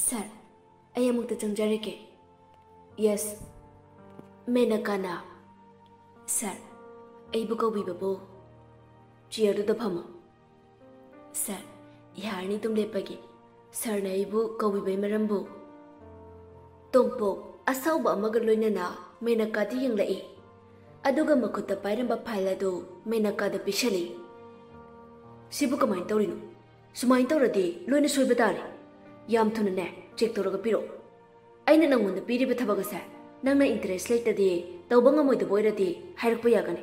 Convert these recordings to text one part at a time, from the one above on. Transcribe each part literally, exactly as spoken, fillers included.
ꯁꯥꯔ, ꯑꯩ ꯑꯃꯨꯛꯇ ꯆꯪꯖꯔꯛꯀꯦ꯫ ꯌꯦꯁ꯫ ꯃꯦꯅꯀꯥꯅ, "ꯁꯥꯔ, ꯑꯩꯕꯨ ꯀꯧꯕꯤꯕꯕꯨ? ꯆꯤꯌꯔꯗꯨꯗ ꯐꯝꯃꯣ꯫" "ꯁꯥꯔ, ꯌꯥꯔꯅꯤ, ꯑꯗꯨꯝ ꯂꯦꯞꯄꯒꯦ꯫ ꯁꯥꯔꯅ ꯑꯩꯕꯨ ꯀꯧꯕꯤꯕꯩ ꯃꯔꯝꯕꯨ?" ꯇꯣꯝꯄꯣꯛ ꯑꯁꯥꯎꯕ ꯑꯃꯒ ꯂꯣꯏꯅꯅ ꯃꯦꯅꯀꯥꯗ ꯌꯦꯡꯂꯛꯏ꯫ ꯑꯗꯨꯒ ꯃꯈꯨꯠꯇ ꯄꯥꯏꯔꯝꯕ ꯐꯥꯏꯜ ꯑꯗꯨ ꯃꯦꯅꯀꯥꯗ ꯄꯤꯁꯜꯂꯤ꯫ "ꯁꯤꯕꯨ ꯀꯃꯥꯏꯅ ꯇꯧꯔꯤꯅꯣ? ꯁꯨꯃꯥꯏꯅ ꯇꯧꯔꯗꯤ ꯂꯣꯏꯅ ꯁꯣꯏꯕ ꯇꯥꯔꯦ꯫ ꯌꯥꯝ ꯊꯨꯅꯅꯦ ꯆꯦꯛ ꯇꯧꯔꯒ ꯄꯤꯔꯛꯑꯣ꯫ ꯑꯩꯅ ꯅꯪꯉꯣꯟꯗ ꯄꯤꯔꯤꯕ ꯊꯕꯛ ꯑꯁꯦ ꯅꯪꯅ ꯏꯟꯇꯔꯦꯁ ꯂꯩꯇꯗꯤ, ꯇꯧꯕ ꯉꯝꯃꯣꯏꯗꯕ ꯑꯣꯏꯔꯗꯤ ꯍꯥꯏꯔꯛꯄ ꯌꯥꯒꯅꯤ꯫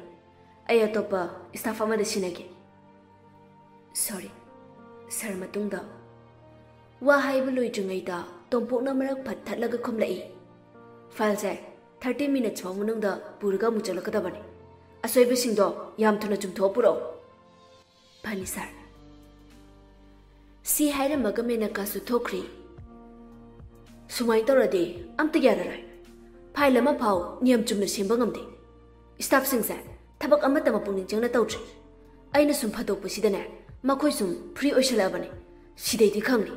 ꯑꯩ ꯑꯇꯣꯞꯄ ꯁ꯭ꯇꯥꯐ ꯑꯃꯗ ꯁꯤꯟꯅꯒꯦ꯫" "ꯁꯣꯔꯤ, ꯁꯥꯔ, ꯃꯇꯨꯡꯗ꯫" ꯋꯥ ꯍꯥꯏꯕ ꯂꯣꯏꯗ꯭ꯔꯤꯉꯩꯗ ꯇꯣꯝꯄꯣꯛꯅ ꯃꯔꯛ ꯐꯠ ꯊꯠꯂꯒ ꯈꯨꯝꯂꯛꯏ, "ꯐꯥꯏꯜꯁꯦ ꯊꯥꯔꯇꯤ ꯃꯤꯅꯠꯁ ꯐꯥꯎ ꯃꯅꯨꯡꯗ ꯄꯨꯔꯒ ꯑꯃꯨꯛ ꯆꯠꯂꯛꯀꯗꯕꯅꯤ꯫ ꯑꯁꯣꯏꯕꯁꯤꯡꯗꯣ ꯌꯥꯝ ꯊꯨꯅ ꯆꯨꯝꯊꯣꯛꯑ ꯄꯨꯔꯛꯑꯣ꯫" "ꯐꯅꯤ, ꯁꯥꯔ꯫" ꯁꯤ ꯍꯥꯏꯔꯝꯃꯒ ꯃꯦꯅꯀꯥꯁꯨ ꯊꯣꯛꯈ꯭ꯔꯤ꯫ "ꯁꯨꯃꯥꯏꯅ ꯇꯧꯔꯗꯤ ꯑꯝꯇ ꯌꯥꯔꯔꯣꯏ꯫ ꯐꯥꯏꯜ ꯑꯃ ꯐꯥꯎ ꯅꯤꯌꯝ ꯆꯨꯝꯅ ꯁꯦꯝꯕ ꯉꯝꯗꯦ꯫ ꯁ꯭ꯇꯥꯐꯁꯤꯡꯁꯦ ꯊꯕꯛ ꯑꯃꯠꯇ ꯃꯄꯨꯛꯅꯤꯡ ꯆꯪꯅ ꯇꯧꯗ꯭ꯔꯤ꯫ ꯑꯩꯅ ꯁꯨꯝ ꯐꯥꯗꯣꯛꯄꯁꯤꯗꯅꯦ, ꯃꯈꯣꯏ ꯁꯨꯝ ꯐ꯭ꯔꯤ ꯑꯣꯏꯁꯜꯂꯛꯑꯕꯅꯤ꯫ ꯁꯤꯗꯩꯗꯤ ꯈꯪꯅꯤ꯫"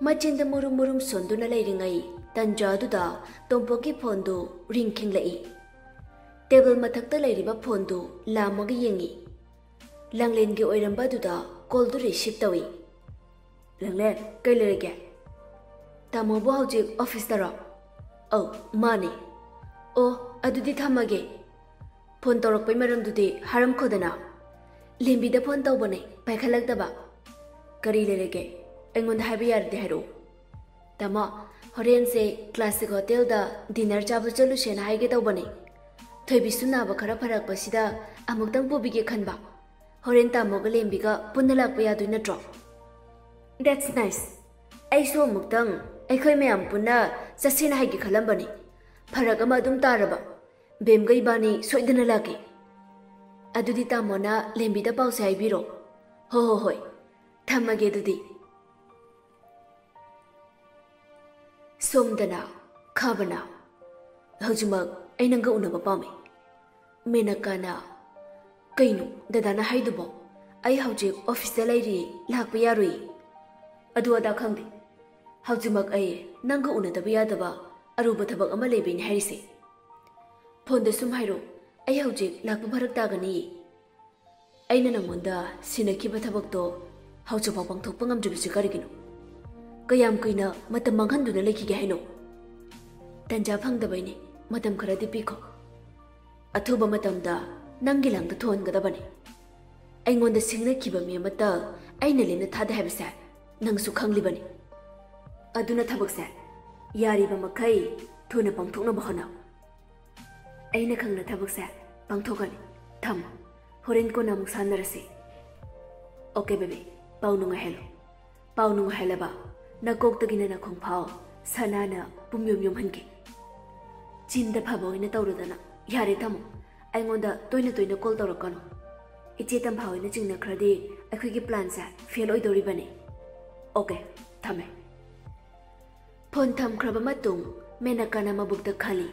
ꯃꯆꯤꯟꯗ ꯃꯨꯔꯨꯝ ꯃꯨꯔꯨꯝ ꯁꯣꯟꯗꯨꯅ ꯂꯩꯔꯤꯉꯩ ꯇꯟꯖꯥꯗꯨꯗ ꯇꯣꯝꯄꯣꯛꯀꯤ ꯐꯣꯟꯗꯨ ꯔꯤꯡ ꯈꯤꯡꯂꯛꯏ꯫ ꯇꯦꯕꯜ ꯃꯊꯛꯇ ꯂꯩꯔꯤꯕ ꯐꯣꯟꯗꯨ ꯂꯥꯝꯃꯒ ꯌꯦꯡꯉꯤ꯫ ꯂꯥꯡꯂꯦꯟꯒꯤ ꯑꯣꯏꯔꯝꯕ ꯑꯗꯨꯗ ꯀꯣꯜꯗꯨ ꯔꯤꯁꯤꯞ ꯇꯧꯏ꯫ "ꯂꯥꯡꯂꯦꯟ, ꯀꯩ ꯂꯩꯔꯒꯦ? ꯇꯥꯃꯣꯕꯨ ꯍꯧꯖꯤꯛ ꯑꯣꯐꯤꯁꯇꯔꯣ?" "ꯑꯧ, ꯃꯥꯅꯦ꯫" "ꯑꯣ, ꯑꯗꯨꯗꯤ ꯊꯝꯃꯒꯦ꯫ ꯐꯣꯟ ꯇꯧꯔꯛꯄꯩ ꯃꯔꯝꯗꯨꯗꯤ ꯍꯥꯏꯔꯝꯈꯣꯗꯅ꯫" "ꯂꯦꯝꯕꯤꯗ ꯐꯣꯟ ꯇꯧꯕꯅꯦ, ꯄꯥꯏꯈꯠꯂꯛꯇꯕ꯫" "ꯀꯔꯤ ꯂꯩꯔꯒꯦ? ꯑꯩꯉꯣꯟꯗ ꯍꯥꯏꯕ ꯌꯥꯔꯗꯤ ꯍꯥꯏꯔꯛꯑꯣ꯫" "ꯇꯥꯃꯣ, ꯍꯣꯔꯦꯟꯁꯦ ꯀ꯭ꯂꯥꯁꯤꯛ ꯍꯣꯇꯦꯜꯗ ꯗꯤꯅꯔ ꯆꯥꯕ ꯆꯠꯂꯨꯁꯦꯅ ꯍꯥꯏꯒꯦ ꯇꯧꯕꯅꯦ꯫ ꯊꯣꯏꯕꯤꯁꯨ ꯅꯥꯕ ꯈꯔ ꯐꯔꯛꯄꯁꯤꯗ ꯑꯃꯨꯛꯇꯪ ꯄꯨꯕꯤꯒꯦ ꯈꯟꯕ꯫ ꯍꯣꯔꯦꯟ ꯇꯥꯃꯣꯒ ꯂꯦꯝꯕꯤꯒ ꯄꯨꯟꯅ ꯂꯥꯛꯄ ꯌꯥꯗꯣꯏ ꯅꯠꯇ꯭ꯔꯣ?" "That's nice꯫ ꯑꯩꯁꯨ ꯑꯃꯨꯛꯇꯪ ꯑꯩꯈꯣꯏ ꯃꯌꯥꯝ ꯄꯨꯟꯅ ꯆꯠꯁꯦꯅ ꯍꯥꯏꯒꯦ ꯈꯜꯂꯝꯕꯅꯤ꯫ ꯐꯔꯛ ꯑꯃ ꯑꯗꯨꯝ ꯇꯥꯔꯕ꯫ ꯕꯦꯝꯒ ꯏꯕꯥꯅꯤ ꯁꯣꯏꯗꯅ ꯂꯥꯛꯀꯦ꯫" "ꯑꯗꯨꯗꯤ ꯇꯥꯃꯣꯅ ꯂꯦꯝꯕꯤꯗ ꯄꯥꯎꯁꯦ ꯍꯥꯏꯕꯤꯔꯣ꯫" "ꯍꯣ ꯍꯣ ꯍꯣꯏ꯫ ꯊꯝꯃꯒꯦ ꯑꯗꯨꯗꯤ꯫" ꯁꯣꯝꯗꯅ ꯈꯥꯕꯅ, "ꯍꯧꯖꯤꯛꯃꯛ ꯑꯩ ꯅꯪꯒ ꯎꯅꯕ ꯄꯥꯝꯃꯤ꯫" ꯃꯦꯅꯀꯥꯅ, "ꯀꯩꯅꯣ ꯗꯗꯥꯅ ꯍꯥꯏꯗꯨꯕꯣ? ꯑꯩ ꯍꯧꯖꯤꯛ ꯑꯣꯐꯤꯁꯇ ꯂꯩꯔꯤ, ꯂꯥꯛꯄ ꯌꯥꯔꯣꯏ꯫" "ꯑꯗꯨ ꯑꯗꯥ ꯈꯪꯗꯦ, ꯍꯧꯖꯤꯛꯃꯛ ꯑꯩ ꯅꯪꯒ ꯎꯅꯗꯕ ꯌꯥꯗꯕ ꯑꯔꯨꯕ ꯊꯕꯛ ꯑꯃ ꯂꯩꯕꯩꯅꯦ ꯍꯥꯏꯔꯤꯁꯦ꯫ ꯐꯣꯟꯗ ꯁꯨꯝ ꯍꯥꯏꯔꯣ, ꯑꯩ ꯍꯧꯖꯤꯛ ꯂꯥꯛꯄ ꯐꯔꯛ ꯇꯥꯒꯅꯤ꯫ ꯑꯩꯅ ꯅꯪꯉꯣꯟꯗ ꯁꯤꯟꯅꯈꯤꯕ ꯊꯕꯛꯇꯣ ꯍꯧꯖꯤꯛꯐꯥꯎ ꯄꯥꯡꯊꯣꯛꯄ ꯉꯝꯗ꯭ꯔꯤꯕꯁꯤ ꯀꯔꯤꯒꯤꯅꯣ? ꯀꯌꯥꯝ ꯀꯨꯏꯅ ꯃꯇꯝ ꯃꯥꯡꯍꯟꯗꯨꯅ ꯂꯩꯈꯤꯒꯦ ꯍꯥꯏꯅꯣ? ꯇꯟꯖꯥ ꯐꯪꯗꯕꯩꯅꯦ, ꯃꯇꯝ ꯈꯔꯗꯤ ꯄꯤꯈꯣ꯫ ꯑꯊꯨꯕ ꯃꯇꯝꯗ ꯅꯪꯒꯤ ꯂꯥꯡꯗ ꯊꯣꯛꯍꯟꯒꯗꯕꯅꯤ꯫ ꯑꯩꯉꯣꯟꯗ ꯁꯤꯡꯅꯈꯤꯕ ꯃꯤ ꯑꯃꯠꯇ ꯑꯩꯅ ꯂꯦꯝꯅ ꯊꯥꯗꯦ ꯍꯥꯏꯕꯁꯦ ꯅꯪꯁꯨ ꯈꯪꯂꯤꯕꯅꯤ꯫ ꯑꯗꯨꯅ ꯊꯕꯛꯁꯦ ꯌꯥꯔꯤꯕ ꯃꯈꯩ ꯊꯨꯅ ꯄꯥꯡꯊꯣꯛꯅꯕ ꯍꯣꯠꯅꯧ꯫ ꯑꯩꯅ ꯈꯪꯅ ꯊꯕꯛꯁꯦ ꯄꯥꯡꯊꯣꯛꯀꯅꯤ꯫ ꯊꯝꯃꯣ꯫ ꯍꯣꯔꯦꯟ ꯀꯣꯟꯅ ꯑꯃꯨꯛ ꯁꯥꯟꯅꯔꯁꯤ꯫ ꯑꯣꯀꯦ ꯕꯦꯕꯤ, ꯄꯥꯎ ꯅꯨꯡꯉꯥꯏꯍꯜꯂꯣ꯫ ꯄꯥꯎ ꯅꯨꯡꯉꯥꯏꯍꯜꯂꯕ ꯅꯀꯣꯛꯇꯒꯤꯅ ꯅꯈꯣꯡ ꯐꯥꯎ ꯁꯅꯥꯅ ꯄꯨꯝꯌꯣꯝ ꯌꯣꯝꯍꯟꯒꯦ꯫ ꯆꯤꯟꯗ ꯐꯕ ꯑꯣꯏꯅ ꯇꯧꯔꯨꯗꯅ꯫ ꯌꯥꯔꯦ, ꯊꯝꯃꯣ꯫ ꯑꯩꯉꯣꯟꯗ ꯇꯣꯏꯅ ꯇꯣꯏꯅ ꯀꯣꯜ ꯇꯧꯔꯛꯀꯅꯨ꯫ ꯏꯆꯦ ꯇꯝꯐꯥ ꯍꯣꯏꯅ ꯆꯤꯡꯅꯈ꯭ꯔꯗꯤ ꯑꯩꯈꯣꯏꯒꯤ ꯄ꯭ꯂꯥꯟꯁꯦ ꯐꯦꯜ ꯑꯣꯏꯗꯧꯔꯤꯕꯅꯤ꯫ ꯑꯣꯀꯦ, ꯊꯝꯃꯦ꯫ ꯐꯣꯟ ꯊꯝꯈ꯭ꯔꯕ ꯃꯇꯨꯡ ꯃꯦꯅꯀꯥꯅ ꯃꯕꯨꯛꯇ ꯈꯜꯂꯤ,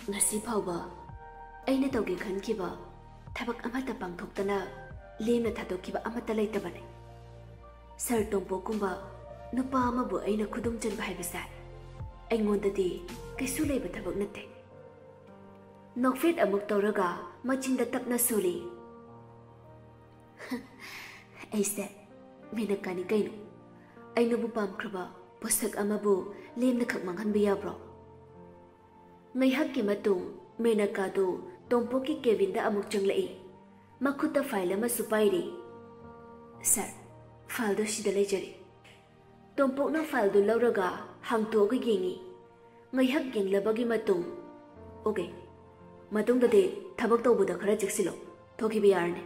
"ꯉꯁꯤ ꯐꯥꯎꯕ ꯑꯩꯅ ꯇꯧꯒꯦ ꯈꯟꯈꯤꯕ ꯊꯕꯛ ꯑꯃꯠꯇ ꯄꯥꯡꯊꯣꯛꯇꯅ ꯂꯦꯝꯅ ꯊꯥꯗꯣꯛꯈꯤꯕ ꯑꯃꯠꯇ ꯂꯩꯇꯕꯅꯤ꯫ ꯁꯥꯔ ꯇꯣꯝꯄꯣꯛꯀꯨꯝꯕ ꯅꯨꯄꯥ ꯑꯃꯕꯨ ꯑꯩꯅ ꯈꯨꯗꯨꯝ ꯆꯟꯕ ꯍꯥꯏꯕꯁꯦ ꯑꯩꯉꯣꯟꯗꯗꯤ ꯀꯩꯁꯨ ꯂꯩꯕ ꯊꯕꯛ ꯅꯠꯇꯦ꯫" ꯅꯣꯛꯐꯦꯠ ꯑꯃꯨꯛ ꯇꯧꯔꯒ ꯃꯆꯤꯟꯗ ꯇꯞꯅ ꯁꯣꯜꯂꯤ꯫ "ꯑꯩꯁꯦ ꯃꯦꯅꯀꯥꯅꯤ ꯀꯩꯅꯣ꯫ ꯑꯩꯅꯕꯨ ꯄꯥꯝꯈ꯭ꯔꯕ ꯄꯣꯠꯁꯛ ꯑꯃꯕꯨ ꯂꯦꯝꯅꯈꯛ ꯃꯥꯡꯍꯟꯕ ꯌꯥꯕ꯭ꯔꯣ?" ꯉꯥꯏꯍꯥꯛꯀꯤ ꯃꯇꯨꯡ ꯃꯦꯅꯀꯥꯗꯨ ꯇꯣꯝꯄꯣꯛꯀꯤ ꯀꯦꯕꯤꯟꯗ ꯑꯃꯨꯛ ꯆꯪꯂꯛꯏ꯫ ꯃꯈꯨꯠꯇ ꯐꯥꯏꯜ ꯑꯃꯁꯨ ꯄꯥꯏꯔꯤ꯫ "ꯁꯥꯔ, ꯐꯥꯏꯜꯗꯨ ꯁꯤꯗ ꯂꯩꯖꯔꯦ꯫" ꯇꯣꯝꯄꯣꯛꯅ ꯐꯥꯏꯜꯗꯨ ꯂꯧꯔꯒ ꯍꯥꯡꯇꯣꯛꯑꯒ ꯌꯦꯡꯉꯤ꯫ ꯉꯥꯏꯍꯥꯛ ꯌꯦꯡꯂꯕꯒꯤ ꯃꯇꯨꯡ, "ꯑꯣꯀꯦ, ꯃꯇꯨꯡꯗꯗꯤ ꯊꯕꯛ ꯇꯧꯕꯗ ꯈꯔ ꯆꯦꯛꯁꯤꯜꯂꯣ, ꯊꯣꯛꯈꯤꯕ ꯌꯥꯔꯅꯤ꯫"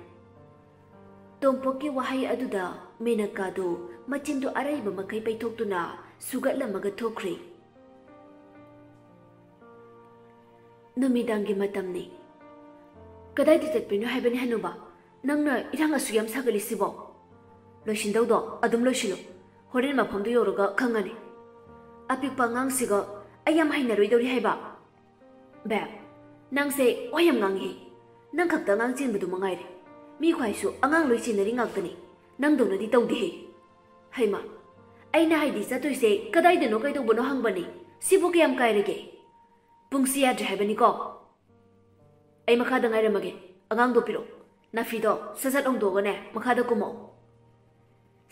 ꯇꯣꯝꯄꯣꯛꯀꯤ ꯋꯥꯍꯩ ꯑꯗꯨꯗ ꯃꯦꯅꯀꯥꯗꯨ ꯃꯆꯤꯟꯗꯨ ꯑꯔꯩꯕ ꯃꯈꯩ ꯄꯩꯊꯣꯛꯇꯨꯅ ꯁꯨꯒꯠꯂꯝꯃꯒ ꯊꯣꯛꯈ꯭ꯔꯦ꯫ ꯅꯨꯃꯤꯗꯥꯡꯒꯤ ꯃꯇꯝꯅꯤ꯫ "ꯀꯗꯥꯏꯗ ꯆꯠꯄꯤꯅꯣ ꯍꯥꯏꯕꯅꯤ ꯍꯅꯨꯕ? ꯅꯪꯅ ꯏꯔꯥꯡ ꯑꯁꯨꯛ ꯌꯥꯝ ꯁꯥꯒꯠꯂꯤꯁꯤꯕꯣ? ꯂꯣꯏꯁꯤꯟꯗꯧꯗꯣ ꯑꯗꯨꯝ ꯂꯣꯏꯁꯤꯜꯂꯨ꯫ ꯍꯣꯔꯦꯟ ꯃꯐꯝꯗꯨ ꯌꯧꯔꯒ ꯈꯪꯉꯅꯤ꯫ ꯑꯄꯤꯛꯄ ꯑꯉꯥꯡꯁꯤꯒ ꯑꯩ ꯌꯥꯝ ꯍꯩꯅꯔꯣꯏꯗꯧꯔꯤ ꯍꯥꯏꯕ꯫ ꯕꯦ, ꯅꯪꯁꯦ ꯋꯥ ꯌꯥꯝ ꯉꯥꯡꯉꯤꯍꯦ꯫ ꯅꯪ ꯈꯛꯇ ꯑꯉꯥꯡ ꯆꯦꯟꯕꯗꯨ ꯃꯉꯥꯏꯔꯦ꯫ ꯃꯤ ꯈ꯭ꯋꯥꯏꯁꯨ ꯑꯉꯥꯡ ꯂꯣꯏ ꯆꯦꯟꯅꯔꯤ ꯉꯥꯛꯇꯅꯤ꯫ ꯅꯪꯗꯧꯅꯗꯤ ꯇꯧꯗꯦꯍꯦ꯫ ꯍꯩꯃꯥ, ꯑꯩꯅ ꯍꯥꯏꯗꯤ ꯆꯠꯇꯣꯏꯁꯦ ꯀꯗꯥꯏꯗꯅꯣ ꯀꯩꯗꯧꯕꯅꯣ ꯍꯪꯕꯅꯤ꯫ ꯁꯤꯕꯨ ꯀꯌꯥꯝ ꯀꯥꯏꯔꯒꯦ? ꯄꯨꯡꯁꯤ ꯌꯥꯗ꯭ꯔꯦ ꯍꯥꯏꯕꯅꯤꯀꯣ꯫ ꯑꯩ ꯃꯈꯥꯗ ꯉꯥꯏꯔꯝꯃꯒꯦ꯫ ꯑꯉꯥꯡꯗꯣ ꯄꯤꯔꯛꯑꯣ꯫ ꯅꯥꯐꯤꯗꯣ ꯁꯠ ꯁꯠ ꯍꯣꯡꯗꯣꯛꯑꯒꯅꯦ ꯃꯈꯥꯗ ꯀꯨꯝꯃꯛꯑꯣ꯫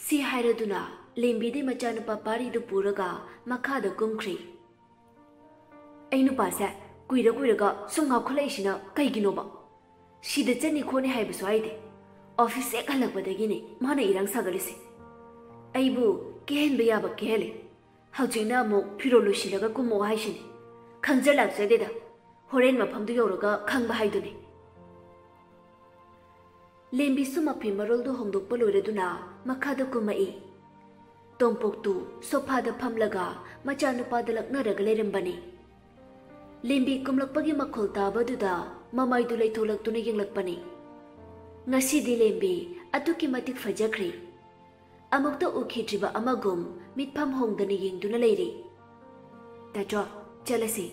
ꯁꯤ ꯍꯥꯏꯔꯗꯨꯅ ꯂꯦꯝꯕꯤꯗꯤ ꯃꯆꯥꯅꯨꯄꯥ ꯄꯥꯔꯤꯗꯨ ꯄꯨꯔꯒ ꯃꯈꯥꯗ ꯀꯨꯝꯈ꯭ꯔꯤ꯫ ꯑꯩ ꯅꯨꯄꯥꯁꯦ ꯀꯨꯏꯔ ꯀꯨꯏꯔꯒ ꯁꯨꯝ ꯉꯥꯎꯈꯠꯂꯛꯏꯁꯤꯅ ꯀꯩꯒꯤꯅꯣꯕ? ꯁꯤꯗ ꯆꯠꯅꯤ ꯈꯣꯠꯅꯤ ꯍꯥꯏꯕꯁꯨ ꯍꯥꯏꯗꯦ꯫ ꯑꯣꯐꯤꯁ ꯍꯦꯛ ꯍꯜꯂꯛꯄꯗꯒꯤꯅꯦ ꯃꯥꯅ ꯏꯔꯥꯡ ꯁꯥꯒꯠꯂꯤꯁꯦ꯫ ꯑꯩꯕꯨ ꯀꯦꯍꯟꯕ ꯌꯥꯕ ꯀꯦꯍꯜꯂꯦ꯫ ꯍꯧꯖꯤꯛꯅ ꯑꯃꯨꯛ ꯐꯤꯔꯣꯜ ꯂꯣꯏꯁꯤꯜꯂꯒ ꯀꯨꯝꯃꯛꯑꯣ ꯍꯥꯏꯁꯤꯅꯤ꯫ ꯈꯪꯖ ꯂꯥꯛꯆꯗꯦꯗ꯫ ꯍꯣꯔꯦꯟ ꯃꯐꯝꯗꯨ ꯌꯧꯔꯒ ꯈꯪꯕ ꯍꯥꯏꯗꯨꯅꯤ꯫ ꯂꯦꯝꯕꯤꯁꯨ ꯃꯐꯤ ꯃꯔꯣꯜꯗꯨ ꯍꯣꯡꯗꯣꯛꯄ ꯂꯣꯏꯔꯗꯨꯅ ꯃꯈꯥꯗ ꯀꯨꯝꯃꯛꯏ꯫ ꯇꯣꯝꯄꯣꯛꯇꯨ ꯁꯣꯐꯥꯗ ꯐꯝꯂꯒ ꯃꯆꯥꯅꯨꯄꯥꯗ ꯂꯛꯅꯔꯒ ꯂꯩꯔꯝꯕꯅꯤ꯫ ꯂꯦꯝꯕꯤ ꯀꯨꯝꯂꯛꯄꯒꯤ ꯃꯈꯣꯜ ꯇꯥꯕꯗꯨꯗ ꯃꯃꯥꯏꯗꯨ ꯂꯩꯊꯣꯛꯂꯛꯇꯨꯅ ꯌꯦꯡꯂꯛꯄꯅꯤ꯫ ꯉꯁꯤꯗꯤ ꯂꯦꯝꯕꯤ ꯑꯗꯨꯛꯀꯤ ꯃꯇꯤꯛ ꯐꯖꯈ꯭ꯔꯦ꯫ ꯑꯃꯨꯛꯇ ꯎꯈꯤꯗ꯭ꯔꯤꯕ ꯑꯃꯒꯨꯝ ꯃꯤꯠꯐꯝ ꯍꯣꯡꯗꯅ ꯌꯦꯡꯗꯨꯅ ꯂꯩꯔꯤ꯫ "ꯇꯥꯆꯧ, ꯆꯠꯂꯁꯤ꯫"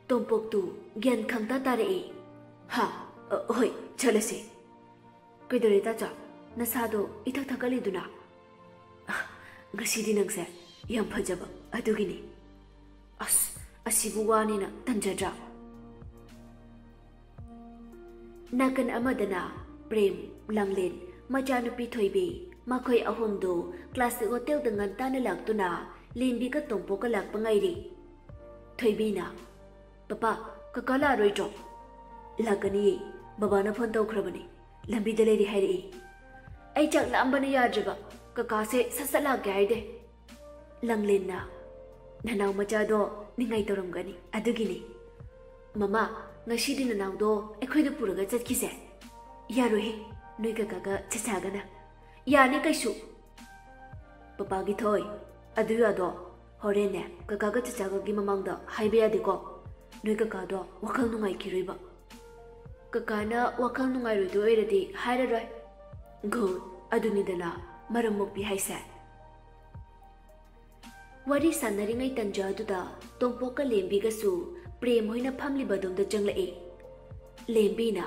ꯇꯣꯝꯄꯣꯛꯇꯨ ꯒ꯭ꯌꯥꯟ ꯈꯪꯇꯥ ꯇꯥꯔꯛꯏ꯫ "ꯍꯥ? ꯑ, ꯍꯣꯏ, ꯆꯠꯂꯁꯤ꯫" "ꯀꯩꯗꯧꯔꯦ ꯇꯥꯆꯧ? ꯅꯁꯥꯗꯣ ꯏꯊꯛ ꯊꯛꯀꯠꯂꯤꯗꯨꯅ?" "ꯑ, ꯉꯁꯤꯗꯤ ꯅꯪꯁꯦ ꯌꯥꯝ ꯐꯖꯕ ꯑꯗꯨꯒꯤꯅꯤ꯫" "ꯑꯁ, ꯑꯁꯤꯕꯨ ꯋꯥꯅꯦꯅ ꯇꯟꯖꯗ꯭ꯔꯥ?" ꯅꯥꯀꯟ ꯑꯃꯗꯅ ꯄ꯭ꯔꯦꯝ, ꯂꯥꯡꯂꯦꯟ, ꯃꯆꯥꯅꯨꯄꯤ ꯊꯣꯏꯕꯤ, ꯃꯈꯣꯏ ꯑꯍꯨꯝꯗꯨ ꯀ꯭ꯂꯥꯁꯤꯛ ꯍꯣꯇꯦꯜꯗ ꯉꯟꯇꯥꯅ ꯂꯥꯛꯇꯨꯅ ꯂꯦꯝꯕꯤꯒ ꯇꯣꯝꯄꯣꯛꯀ ꯂꯥꯛꯄ ꯉꯥꯏꯔꯤ꯫ ꯊꯣꯏꯕꯤꯅ, "ꯄꯄꯥ, ꯀꯀꯥ ꯂꯥꯛꯑꯔꯣꯏꯗ꯭ꯔꯣ?" "ꯂꯥꯛꯀꯅꯤꯌꯦ, ꯕꯕꯥꯅ ꯐꯣꯟ ꯇꯧꯈ꯭ꯔꯕꯅꯤ, ꯂꯝꯕꯤꯗ ꯂꯩꯔꯤ ꯍꯥꯏꯔꯛꯏ꯫" "ꯑꯩ ꯆꯥꯛ ꯂꯥꯝꯕꯅ ꯌꯥꯗ꯭ꯔꯤꯕ, ꯀꯀꯥꯁꯦ ꯁꯠ ꯁꯠ ꯂꯥꯛꯀꯦ ꯍꯥꯏꯗꯦ꯫" ꯂꯥꯡꯂꯦꯟꯅ, "ꯅꯅꯥꯎ ꯃꯆꯥꯗꯣ ꯅꯤꯡꯉꯥꯏ ꯇꯧꯔꯝꯒꯅꯤ, ꯑꯗꯨꯒꯤꯅꯤ꯫" "ꯃꯃꯥ, ꯉꯁꯤꯗꯤ ꯅꯅꯥꯎꯗꯣ ꯑꯩꯈꯣꯏꯗ ꯄꯨꯔꯒ ꯆꯠꯈꯤꯁꯦ꯫" "ꯌꯥꯔꯣꯏꯍꯦ, ꯅꯣꯏ ꯀꯀꯥꯒ ꯆꯆꯥꯒꯅ꯫" "ꯌꯥꯅꯤ ꯀꯩꯁꯨ꯫" "ꯄꯄꯥꯒꯤ ꯊꯣꯏ, ꯑꯗꯨ ꯌꯥꯗꯣ ꯍꯣꯔꯦꯟꯅꯦ ꯀꯀꯥꯒ ꯆꯆꯥꯒꯒꯤ ꯃꯃꯥꯡꯗ ꯍꯥꯏꯕ ꯌꯥꯗꯦꯀꯣ꯫ ꯅꯣꯏ ꯀꯀꯥꯗꯣ ꯋꯥꯈꯜ ꯅꯨꯡꯉꯥꯏꯈꯤꯔꯣꯏꯕ꯫" "ꯀꯀꯥꯅ ꯋꯥꯈꯜ ꯅꯨꯡꯉꯥꯏꯔꯣꯏꯗꯣꯏ ꯑꯣꯏꯔꯗꯤ ꯍꯥꯏꯔꯔꯣꯏ꯫" "ꯒꯨꯗ, ꯑꯗꯨꯅꯤꯗꯅ ꯃꯔꯝ ꯃꯣꯛꯄꯤ ꯍꯥꯏꯁꯦ꯫" ꯋꯥꯔꯤ ꯁꯥꯟꯅꯔꯤꯉꯩ ꯇꯟꯖꯥꯗꯨꯗ ꯇꯣꯝꯄꯣꯛꯀ ꯂꯦꯝꯕꯤꯒꯁꯨ ꯄ꯭ꯔꯦꯝ ꯍꯣꯏꯅ ꯐꯝꯂꯤꯕ ꯑꯗꯣꯝꯗ ꯆꯪꯂꯛꯏ꯫ ꯂꯦꯝꯕꯤꯅ,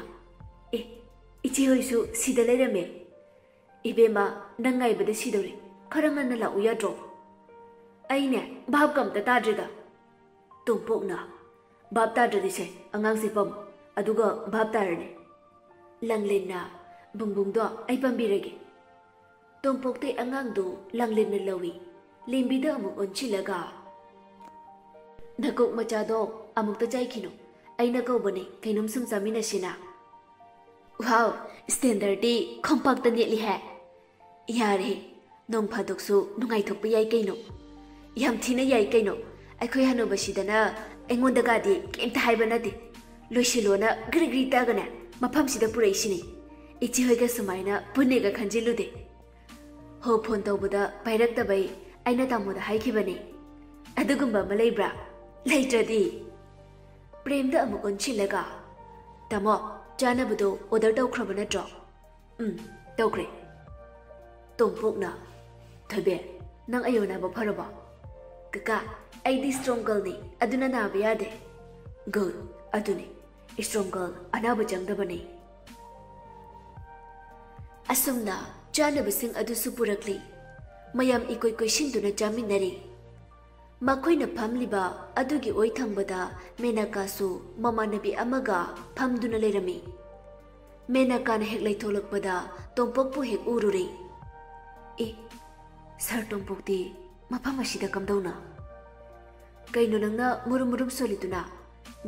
"ꯑꯦ, ꯏꯆꯦ ꯍꯣꯏꯁꯨ ꯁꯤꯗ ꯂꯩꯔꯝꯃꯦ꯫ ꯏꯕꯦꯝꯃ, ꯅꯪ ꯉꯥꯏꯕꯗ ꯁꯤꯗꯧꯔꯦ꯫ ꯈꯔ ꯉꯟꯅ ꯂꯥꯛꯎ ꯌꯥꯗ꯭ꯔꯣ? ꯑꯩꯅꯦ ꯚꯥꯞꯀ ꯑꯝꯇ ꯇꯥꯗ꯭ꯔꯦꯗ꯫ ꯇꯣꯝꯄꯣꯛꯅ, "ꯚꯥꯞ ꯇꯥꯗ꯭ꯔꯗꯤ ꯁꯦ, ꯑꯉꯥꯡꯁꯦ ꯄꯝꯃꯨ, ꯑꯗꯨꯒ ꯚꯥꯞ ꯇꯥꯔꯅꯤ꯫ ꯂꯥꯡꯂꯦꯟꯅ, ꯕꯨꯡꯕꯨꯡꯗꯣ ꯑꯩ ꯄꯝꯕꯤꯔꯒꯦ꯫" ꯇꯣꯝꯄꯣꯛꯇꯩ ꯑꯉꯥꯡꯗꯨ ꯂꯥꯡꯂꯦꯟꯅ ꯂꯧꯏ꯫ ꯂꯦꯝꯕꯤꯗ ꯑꯃꯨꯛ ꯑꯣꯟꯁꯤꯜꯂꯒ, "ꯅꯀꯣꯛ ꯃꯆꯥꯗꯣ ꯑꯃꯨꯛꯇ ꯆꯥꯏꯈꯤꯅꯨ꯫ ꯑꯩꯅ ꯀꯧꯕꯅꯦ, ꯀꯩꯅꯣꯝ ꯁꯨꯝ ꯆꯥꯃꯤꯟꯅꯁꯤꯅ꯫" ꯋꯥꯎ, ꯁ꯭ꯇꯦꯟꯗꯔꯗꯤ ꯈꯣꯡꯄꯥꯛꯇ ꯅꯦꯠꯂꯤꯍꯦ꯫ ꯌꯥꯔꯦ, ꯅꯣꯡ ꯐꯥꯗꯣꯛꯁꯨ ꯅꯨꯡꯉꯥꯏꯊꯣꯛꯄ ꯌꯥꯏ ꯀꯩꯅꯣ꯫ ꯌꯥꯝ ꯊꯤꯅ ꯌꯥꯏ ꯀꯩꯅꯣ꯫ ꯑꯩꯈꯣꯏ ꯍꯅꯨꯕꯁꯤꯗꯅ ꯑꯩꯉꯣꯟꯗꯒꯗꯤ ꯀꯩꯝꯇ ꯍꯥꯏꯕ ꯅꯠꯇꯦ꯫ ꯂꯣꯏꯁꯤꯜꯂꯣꯅ ꯒ꯭ꯔꯤ ꯒ꯭ꯔꯤ ꯇꯛꯑꯒꯅꯦ ꯃꯐꯝꯁꯤꯗ ꯄꯨꯔꯛꯏꯁꯤꯅꯤ꯫ ꯏꯆꯦ ꯍꯣꯏꯒ ꯁꯨꯃꯥꯏꯅ ꯄꯨꯟꯅꯦꯒ ꯈꯟꯖꯤꯜꯂꯨꯗꯦ꯫ ꯍꯣ, ꯐꯣꯟ ꯇꯧꯕꯗ ꯄꯥꯏꯔꯛꯇꯕꯩ ꯑꯩꯅ ꯇꯥꯃꯣꯗ ꯍꯥꯏꯈꯤꯕꯅꯦ꯫ ꯑꯗꯨꯒꯨꯝꯕ ꯑꯃ ꯂꯩꯕ꯭ꯔꯥ? ꯂꯩꯇ꯭ꯔꯗꯤ꯫ ꯄ꯭ꯔꯦꯝꯗ ꯑꯃꯨꯛ ꯑꯣꯟꯁꯤꯜꯂꯒ, "ꯇꯥꯃꯣ, ꯆꯥꯅꯕꯗꯣ ꯑꯣꯔꯗꯔ ꯇꯧꯈ꯭ꯔꯕ ꯅꯠꯇ꯭ꯔꯣ?" "ꯎꯝ, ꯇꯧꯈ꯭ꯔꯦ꯫" ꯇꯣꯝꯄꯣꯛꯅ, "ꯊꯣꯏꯕꯤ, ꯅꯪ ꯑꯌꯣ ꯅꯥꯕ ꯐꯔꯕꯣ?" "ꯀꯀꯥ, ꯑꯩꯗꯤ ꯁ꯭ꯇ꯭ꯔꯣꯡ ꯒꯔꯜꯅꯤ, ꯑꯗꯨꯅ ꯅꯥꯕ ꯌꯥꯗꯦ꯫" "ꯒꯨꯗ, ꯑꯗꯨꯅꯤ, ꯁ꯭ꯇ꯭ꯔꯣꯡ ꯒꯔꯜ ꯑꯅꯥꯕ ꯆꯪꯗꯕꯅꯤ꯫" ꯑꯁꯨꯝꯅ ꯆꯥꯅꯕꯁꯤꯡ ꯑꯗꯨꯁꯨ ꯄꯨꯔꯛꯂꯤ꯫ ꯃꯌꯥꯝ ꯏꯀꯣꯏ ꯀꯣꯏꯁꯤꯟꯗꯨꯅ ꯆꯥꯃꯤꯟꯅꯔꯤ꯫ ꯃꯈꯣꯏꯅ ꯐꯝꯂꯤꯕ ꯑꯗꯨꯒꯤ ꯑꯣꯏ ꯊꯪꯕꯗ ꯃꯦꯅꯀꯥꯁꯨ ꯃꯃꯥꯟꯅꯕꯤ ꯑꯃꯒ ꯐꯝꯗꯨꯅ ꯂꯩꯔꯝꯃꯤ꯫ ꯃꯦꯅꯀꯥꯅ ꯍꯦꯛ ꯂꯩꯊꯣꯛꯂꯛꯄꯗ ꯇꯣꯝꯄꯣꯛꯄꯨ ꯍꯦꯛ ꯎꯔꯨꯔꯦ꯫ "ꯑꯦ, ꯁꯥꯔ ꯇꯣꯝꯄꯣꯛꯇꯤ ꯃꯐꯝ ꯑꯁꯤꯗ ꯀꯝꯗꯧꯅ?" "ꯀꯩꯅꯣ ꯅꯪꯅ ꯃꯨꯔꯨꯝ ꯃꯨꯔꯨꯝ ꯁꯣꯜꯂꯤꯗꯨꯅ?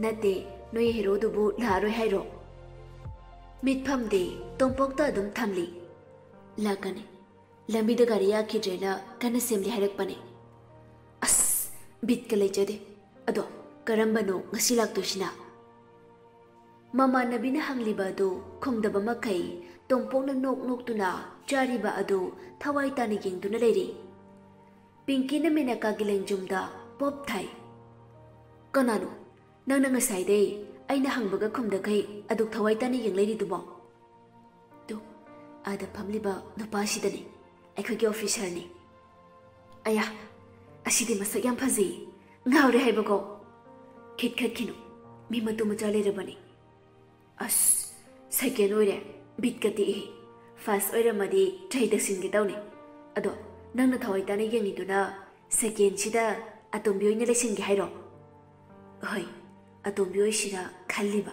ꯅꯠꯇꯦ, ꯅꯣꯏ ꯍꯦꯔꯣꯗꯨꯕꯨ ꯂꯥꯛꯑꯔꯣꯏ ꯍꯥꯏꯔꯣ?" ꯃꯤꯠꯐꯝꯗꯤ ꯇꯣꯝꯄꯣꯛꯇ ꯑꯗꯨꯝ ꯊꯝꯂꯤ꯫ "ꯂꯥꯛꯀꯅꯤ, ꯂꯝꯕꯤꯗ ꯒꯥꯔꯤ ꯌꯥꯈꯤꯗ꯭ꯔꯦꯅ ꯀꯟꯅ ꯁꯦꯝꯂꯤ ꯍꯥꯏꯔꯛꯄꯅꯦ꯫" ꯑꯁ, ꯕꯤꯠꯀ ꯂꯩꯖꯗꯦ꯫ ꯑꯗꯣ ꯀꯔꯝꯕꯅꯣ ꯉꯁꯤ ꯂꯥꯛꯇꯣꯏꯁꯤꯅ? ꯃꯃꯥꯟꯅꯕꯤꯅ ꯍꯪꯂꯤꯕ ꯑꯗꯨ ꯈꯨꯝꯗꯕ ꯃꯈꯩ ꯇꯣꯝꯄꯣꯛꯅ ꯅꯣꯛ ꯅꯣꯛꯇꯨꯅ ꯆꯥꯔꯤꯕ ꯑꯗꯨ ꯊꯋꯥꯏ ꯇꯥꯅ ꯌꯦꯡꯗꯨꯅ ꯂꯩꯔꯤ꯫ ꯄꯤꯡꯀꯤꯅ ꯃꯦꯅꯀꯥꯒꯤ ꯂꯦꯡꯖꯨꯝꯗ ꯄꯣꯞ ꯊꯥꯏ꯫ "ꯀꯅꯥꯅꯣ? ꯅꯪꯅ ꯉꯁꯥꯏꯗꯩ ꯑꯩꯅ ꯍꯪꯕꯒ ꯈꯨꯝꯗꯈꯩ ꯑꯗꯨꯛ ꯊꯋꯥꯏ ꯇꯥꯅ ꯌꯦꯡ ꯂꯩꯔꯤꯗꯨꯕꯣ?" "ꯇꯨ, ꯑꯥꯗ ꯐꯝꯂꯤꯕ ꯅꯨꯄꯥꯁꯤꯗꯅꯤ, ꯑꯩꯈꯣꯏꯒꯤ ꯑꯣꯐꯤꯁꯔꯅꯤ꯫" "ꯑꯌꯥ, ꯑꯁꯤꯗꯤ ꯃꯁꯛ ꯌꯥꯝ ꯐꯖꯩ, ꯉꯥꯎꯔꯦ ꯍꯥꯏꯕꯀꯣ꯫" "ꯈꯤꯠ ꯈꯠꯈꯤꯅꯨ, ꯃꯤ ꯃꯇꯨ ꯃꯆꯥ ꯂꯩꯔꯕꯅꯤ꯫" "ꯑꯁ, ꯁꯦꯀꯦꯟ ꯑꯣꯏꯔꯦ, ꯕꯤꯠꯀ ꯇꯦꯛꯏ꯫ ꯐꯥꯔꯁ ꯑꯣꯏꯔꯝꯃꯗꯤ ꯇ꯭ꯔꯥꯏ ꯇꯧꯁꯤꯟꯒꯦ ꯇꯧꯅꯤ꯫ ꯑꯗꯣ ꯅꯪꯅ ꯊꯋꯥꯏ ꯇꯥꯅ ꯌꯦꯡꯉꯤꯗꯨꯅ ꯁꯦꯀꯦꯟꯁꯤꯗ ꯑꯇꯣꯝꯕꯤ ꯑꯣꯏꯅ ꯂꯩꯁꯤꯟꯒꯦ ꯍꯥꯏꯔꯣ? ꯍꯣꯏ, ꯑꯇꯣꯝꯕꯤ ꯑꯣꯏꯁꯤꯔꯥ ꯈꯜꯂꯤꯕ꯫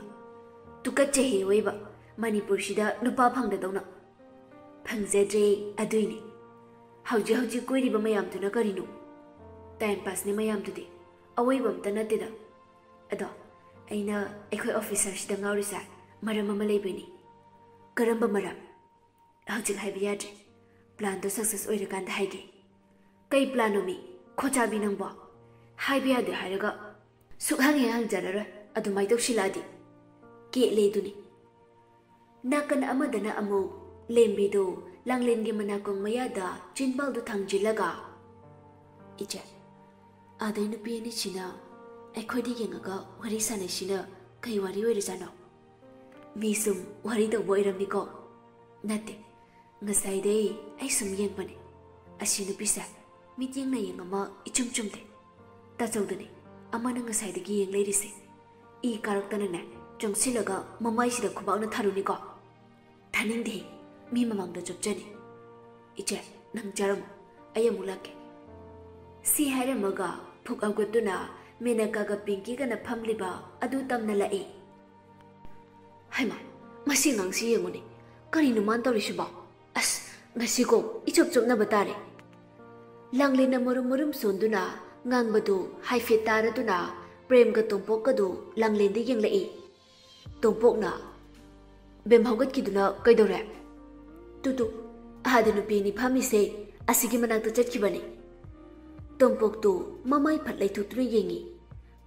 ꯇꯨꯀꯠꯆꯩꯍꯦ ꯑꯣꯏꯕ, ꯃꯅꯤꯄꯨꯔꯁꯤꯗ ꯅꯨꯄꯥ ꯐꯪꯗꯗꯧꯅ꯫ ꯐꯪꯖꯗ꯭ꯔꯦ, ꯑꯗꯨꯏꯅꯦ꯫ ꯍꯧꯖꯤꯛ ꯍꯧꯖꯤꯛ ꯀꯣꯏꯔꯤꯕ ꯃꯌꯥꯝꯗꯨꯅ ꯀꯔꯤꯅꯣ? ꯇꯥꯏꯝ ꯄꯥꯁꯅꯦ ꯃꯌꯥꯝꯗꯨꯗꯤ, ꯑꯋꯣꯏꯕ ꯑꯝꯇ ꯅꯠꯇꯦꯗ꯫ ꯑꯗꯣ ꯑꯩꯅ ꯑꯩꯈꯣꯏ ꯑꯣꯐꯤꯁꯔꯁꯤꯗ ꯉꯥꯎꯔꯤꯁꯦ ꯃꯔꯝ ꯑꯃ ꯂꯩꯕꯩꯅꯤ꯫ ꯀꯔꯝꯕ ꯃꯔꯝ? ꯍꯧꯖꯤꯛ ꯍꯥꯏꯕ ꯌꯥꯗ꯭ꯔꯦ꯫ ꯄ꯭ꯂꯥꯟꯗꯣ ꯁꯛꯁꯦꯁ ꯑꯣꯏꯔꯀꯥꯟꯗ ꯍꯥꯏꯒꯦ꯫ ꯀꯩ ꯄ꯭ꯂꯥꯟꯅꯣ ꯃꯤ? ꯈꯣꯆꯥꯕꯤ ꯅꯪꯕꯣ? ꯍꯥꯏꯕ ꯌꯥꯗꯦ ꯍꯥꯏꯔꯒ ꯁꯨꯛꯍꯪ ꯍꯦꯛ ꯍꯪꯖꯔꯔꯣꯏ, ꯑꯗꯨꯃꯥꯏ ꯇꯧꯁꯤꯜꯂꯛꯑꯗꯤ꯫ ꯀꯦꯠꯂꯦ ꯑꯗꯨꯅꯤ꯫ ꯅꯥꯀꯟ ꯑꯃꯗꯅ ꯑꯃꯨꯛ ꯂꯦꯝꯕꯤꯗꯨ ꯂꯥꯡꯂꯦꯟꯒꯤ ꯃꯅꯥꯀꯣꯡ ꯃꯌꯥꯗ ꯆꯤꯟꯕꯥꯜꯗꯨ ꯊꯥꯡꯖꯤꯜꯂꯒ, "ꯏꯆꯦ, ꯑꯥꯗꯩ ꯅꯨꯄꯤ ꯑꯅꯤꯁꯤꯅ ꯑꯩꯈꯣꯏꯗ ꯌꯦꯡꯉꯒ ꯋꯥꯔꯤ ꯁꯥꯟꯅꯩꯁꯤꯅ ꯀꯩ ꯋꯥꯔꯤ ꯑꯣꯏꯔꯖꯥꯠꯅꯣ? ꯃꯤ ꯁꯨꯝ ꯋꯥꯔꯤ ꯇꯧꯕ ꯑꯣꯏꯔꯝꯅꯤꯀꯣ?" "ꯅꯠꯇꯦ, ꯉꯁꯥꯏꯗꯩ ꯑꯩ ꯁꯨꯝ ꯌꯦꯡꯕꯅꯦ꯫ ꯑꯁꯤ ꯅꯨꯄꯤꯁꯦ ꯃꯤꯠꯌꯦꯡ ꯅꯥꯌꯦꯡ ꯑꯃ ꯏꯆꯨꯝ ꯆꯨꯝꯗꯦ꯫ ꯇꯥꯆꯧꯗꯅꯦ ꯑꯃꯅ ꯉꯁꯥꯏꯗꯒꯤ ꯌꯦꯡ ꯂꯩꯔꯤꯁꯦ꯫ ꯏ ꯀꯥꯔꯛꯇꯅꯅꯦ ꯆꯪꯁꯤꯜꯂꯒ ꯃꯃꯥꯏꯁꯤꯗ ꯈꯨꯕꯥꯛꯅ ꯊꯥꯔꯨꯅꯤꯀꯣ꯫ ꯊꯥꯅꯤꯡꯗꯦ, ꯃꯤ ꯃꯃꯥꯡꯗ ꯆꯣꯞꯆꯅꯤ꯫ ꯏꯆꯦ, ꯅꯪ ꯆꯥꯔꯝꯃꯣ, ꯑꯩ ꯑꯃꯨꯛ ꯂꯥꯛꯀꯦ꯫" ꯁꯤ ꯍꯥꯏꯔꯝꯃꯒ ꯐꯨꯛ ꯍꯧꯒꯠꯇꯨꯅ ꯃꯦꯅꯀꯥꯒ ꯄꯤꯡꯀꯤꯒꯅ ꯐꯝꯂꯤꯕ ꯑꯗꯨ ꯇꯝꯅ ꯂꯥꯛꯏ꯫ ꯍꯩꯃꯥ, ꯃꯁꯤ ꯑꯉꯥꯡꯁꯤ ꯌꯦꯡꯉꯨꯅꯦ, ꯀꯔꯤꯅꯣ ꯃꯥꯅ ꯇꯧꯔꯤꯁꯤꯕꯣ? ꯑꯁ, ꯉꯁꯤꯀꯣ ꯏꯆꯣꯞ ꯆꯣꯞꯅꯕ ꯇꯥꯔꯦ꯫ ꯂꯥꯡꯂꯦꯟꯅ ꯃꯔꯨꯝ ꯃꯔꯨꯝ ꯁꯣꯟꯗꯨꯅ ꯉꯥꯡꯕꯗꯨ ꯍꯥꯏꯐꯦꯠ ꯇꯥꯔꯗꯨꯅ ꯄ꯭ꯔꯦꯝꯒ ꯇꯣꯝꯄꯣꯛꯀꯗꯨ ꯂꯥꯡꯂꯦꯟꯗ ꯌꯦꯡꯂꯛꯏ꯫ ꯇꯣꯝꯄꯣꯛꯅ, "ꯕꯦꯝ ꯍꯧꯒꯠꯈꯤꯗꯨꯅ ꯀꯩꯗꯧꯔꯦ?" "ꯇꯨ ꯇꯨ, ꯑꯥꯗ ꯅꯨꯄꯤ ꯑꯅꯤ ꯐꯝꯃꯤꯁꯦ ꯑꯁꯤꯒꯤ ꯃꯅꯥꯛꯇ ꯆꯠꯈꯤꯕꯅꯤ꯫" ꯇꯣꯝꯄꯣꯛꯇꯨ ꯃꯃꯥꯏ ꯐꯠ ꯂꯩꯊꯣꯛꯇꯨꯅ ꯌꯦꯡꯉꯤ꯫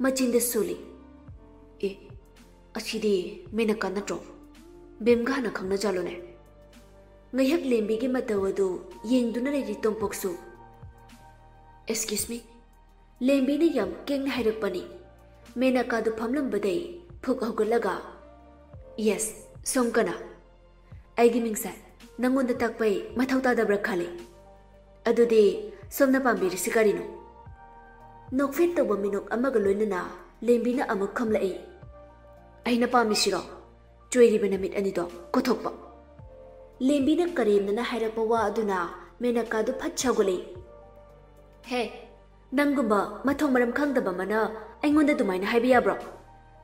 ꯃꯆꯤꯟꯗ ꯁꯣꯜꯂꯤ꯫ "ꯑꯦ, ꯑꯁꯤꯗꯤ ꯃꯦꯅꯀꯥ ꯅꯠꯇ꯭ꯔꯣ? ꯕꯦꯝꯒ ꯍꯥꯟꯅ ꯈꯪꯅꯖꯥꯠꯂꯣꯅꯦ?" ꯉꯥꯏꯍꯥꯛ ꯂꯦꯝꯕꯤꯒꯤ ꯃꯇꯧ ꯑꯗꯨ ꯌꯦꯡꯗꯨꯅ ꯂꯩꯔꯤ ꯇꯣꯝꯄꯣꯛꯁꯨ꯫ "Excuse me?" ꯂꯦꯝꯕꯤꯅ ꯌꯥꯝ ꯀꯦꯡꯅ ꯍꯥꯏꯔꯛꯄꯅꯤ꯫ ꯃꯦꯅꯀꯥꯗꯨ ꯐꯝꯂꯝꯕꯗꯩ ꯐꯨꯛ ꯍꯧꯒꯠꯂꯒ, "Yes, ꯁꯣꯝ ꯀꯅꯥ? ꯑꯩꯒꯤ ꯃꯤꯡꯁꯦ ꯅꯪꯉꯣꯟꯗ ꯇꯥꯛꯄꯩ ꯃꯊꯧ ꯇꯥꯗꯕ꯭ꯔꯥ ꯈꯜꯂꯤ꯫ ꯑꯗꯨꯗꯤ ꯁꯣꯝꯅ ꯄꯥꯝꯕꯤꯔꯤꯁꯤ ꯀꯔꯤꯅꯣ?" ꯅꯣꯛꯐꯦꯠ ꯇꯧꯕ ꯃꯤꯅꯣꯛ ꯑꯃꯒ ꯂꯣꯏꯅꯅ ꯂꯦꯝꯕꯤꯅ ꯑꯃꯨꯛ ꯈꯨꯝꯂꯛꯏ꯫ "ꯑꯩꯅ ꯄꯥꯝꯃꯤꯁꯤꯔꯣ? ꯆꯣꯏꯔꯤꯕ ꯅꯃꯤꯠ ꯑꯅꯤꯗꯣ ꯀꯣꯊꯣꯛꯄ꯫" ꯂꯦꯝꯕꯤꯅ ꯀꯔꯦꯝꯅꯅ ꯍꯥꯏꯔꯛꯄ ꯋꯥ ꯑꯗꯨꯅ ꯃꯦꯅꯀꯥꯗꯨ ꯐꯠ ꯁꯥꯎꯒꯠꯂꯛꯏ꯫ "ꯍꯦ, ꯅꯪꯒꯨꯝꯕ ꯃꯊꯣꯡ ꯃꯔꯝ ꯈꯪꯗꯕ ꯑꯃꯅ ꯑꯩꯉꯣꯟꯗ ꯑꯗꯨꯃꯥꯏꯅ ꯍꯥꯏꯕ ꯌꯥꯕ꯭ꯔꯣ?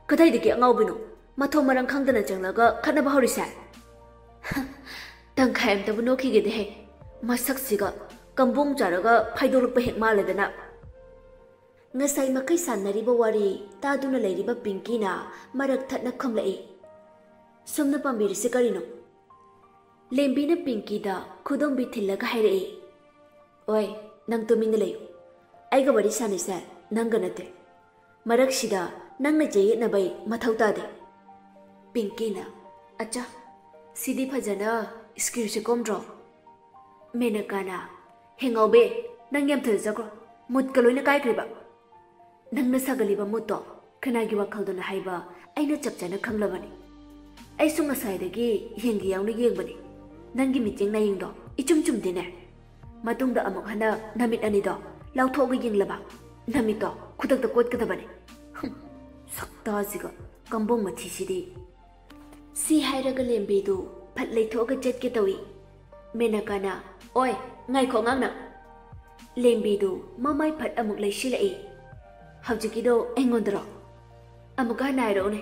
ꯀꯗꯥꯏꯗꯒꯤ ꯑꯉꯥꯎꯕꯤꯅꯣ? ꯃꯊꯣꯡ ꯃꯔꯝ ꯈꯪꯗꯅ ꯆꯪꯂꯒ ꯈꯠꯅꯕ ꯍꯧꯔꯤꯁꯦ?" ꯇꯪꯈꯥꯏ ꯑꯝꯇꯕꯨ ꯅꯣꯛꯈꯤꯒꯦꯗꯦꯍꯦ꯫ ꯃꯁꯛꯁꯤꯒ ꯀꯝꯕꯣꯡ ꯆꯥꯔꯒ ꯐꯥꯏꯗꯣꯛꯂꯛꯄ ꯍꯦꯛ ꯃꯥꯜꯂꯗꯅ꯫ ꯉꯁꯥꯏ ꯃꯈꯩ ꯁꯥꯟꯅꯔꯤꯕ ꯋꯥꯔꯤ ꯇꯥꯗꯨꯅ ꯂꯩꯔꯤꯕ ꯄꯤꯡꯀꯤꯅ ꯃꯔꯛ ꯊꯠꯅ ꯈꯨꯝꯂꯛꯏ꯫ "ꯁꯣꯝꯅ ꯄꯥꯝꯕꯤꯔꯤꯁꯤ ꯀꯔꯤꯅꯣ?" ꯂꯦꯝꯕꯤꯅ ꯄꯤꯡꯀꯤꯗ ꯈꯨꯗꯣꯝꯕꯤ ꯊꯤꯜꯂꯒ ꯍꯥꯏꯔꯛꯏ꯫ "ꯑꯣꯏ, ꯅꯪ ꯇꯨꯃꯤꯟꯅ ꯂꯩꯌꯨ꯫ ꯑꯩꯒ ꯋꯥꯔꯤ ꯁꯥꯟꯅꯩꯁꯦ ꯅꯪꯒ ꯅꯠꯇꯦ꯫ ꯃꯔꯛꯁꯤꯗ ꯅꯪꯅ ꯆꯌꯦꯠꯅꯕꯩ ꯃꯊꯧ ꯇꯥꯗꯦ꯫" ꯄꯤꯡꯀꯤꯅ, "ꯑꯠꯆꯥ, ꯁꯤꯗꯤ ꯐꯖꯅ ꯁ꯭ꯀ꯭ꯔꯤꯞꯁꯦ ꯀꯣꯝꯗ꯭ꯔꯣ?" ꯃꯦꯅꯀꯥꯅ, "ꯍꯦꯡꯉꯥꯎꯕꯤ, ꯅꯪ ꯌꯥꯝ ꯊꯨꯖꯈ꯭ꯔꯣ꯫ ꯃꯨꯠꯀ ꯂꯣꯏꯅ ꯀꯥꯏꯈ꯭ꯔꯤꯕ꯫ ꯅꯪꯅ ꯁꯥꯒꯠꯂꯤꯕ ꯃꯨꯠꯇꯣ ꯀꯅꯥꯒꯤ ꯋꯥꯈꯜꯗꯅꯣ ꯍꯥꯏꯕ ꯑꯩꯅ ꯆꯞ ꯆꯥꯅ ꯈꯪꯂꯕꯅꯤ꯫ ꯑꯩꯁꯨ ꯉꯁꯥꯏꯗꯒꯤ ꯌꯦꯡꯒꯦ ꯌꯥꯎꯅ ꯌꯦꯡꯕꯅꯤ꯫ ꯅꯪꯒꯤ ꯃꯤꯠꯌꯦꯡ ꯅꯥꯌꯦꯡꯗꯣ ꯏꯆꯨꯝ ꯆꯨꯝꯗꯦꯅꯦ꯫ ꯃꯇꯨꯡꯗ ꯑꯃꯨꯛ ꯍꯟꯅ ꯅꯃꯤꯠ ꯑꯅꯤꯗꯣ ꯂꯥꯎꯊꯣꯛꯑꯒ ꯌꯦꯡꯂꯕ ꯅꯃꯤꯠꯇꯣ ꯈꯨꯗꯛꯇ ꯀꯣꯠꯀꯗꯕꯅꯤ꯫ ꯍꯨꯝ, ꯁꯛꯇꯥꯁꯤꯒ ꯀꯝꯕꯣꯡ ꯃꯊꯤꯁꯤꯗꯤ꯫" ꯁꯤ ꯍꯥꯏꯔꯒ ꯂꯦꯝꯕꯤꯗꯨ ꯐꯠ ꯂꯩꯊꯣꯛꯑꯒ ꯆꯠꯀꯦ ꯇꯧꯏ꯫ ꯃꯦꯅꯀꯥꯅ, "ꯑꯣꯏ, ꯉꯥꯏꯈꯣ ꯑꯉꯥꯡꯅ꯫" ꯂꯦꯝꯕꯤꯗꯨ ꯃꯃꯥꯏ ꯐꯠ ꯑꯃꯨꯛ ꯂꯩꯁꯤꯜꯂꯛꯏ꯫ "ꯍꯧꯖꯤꯛꯀꯤꯗꯣ ꯑꯩꯉꯣꯟꯗꯔꯣ? ꯑꯃꯨꯛꯀ ꯍꯟꯅ ꯍꯥꯏꯔꯛꯎꯅꯦ꯫"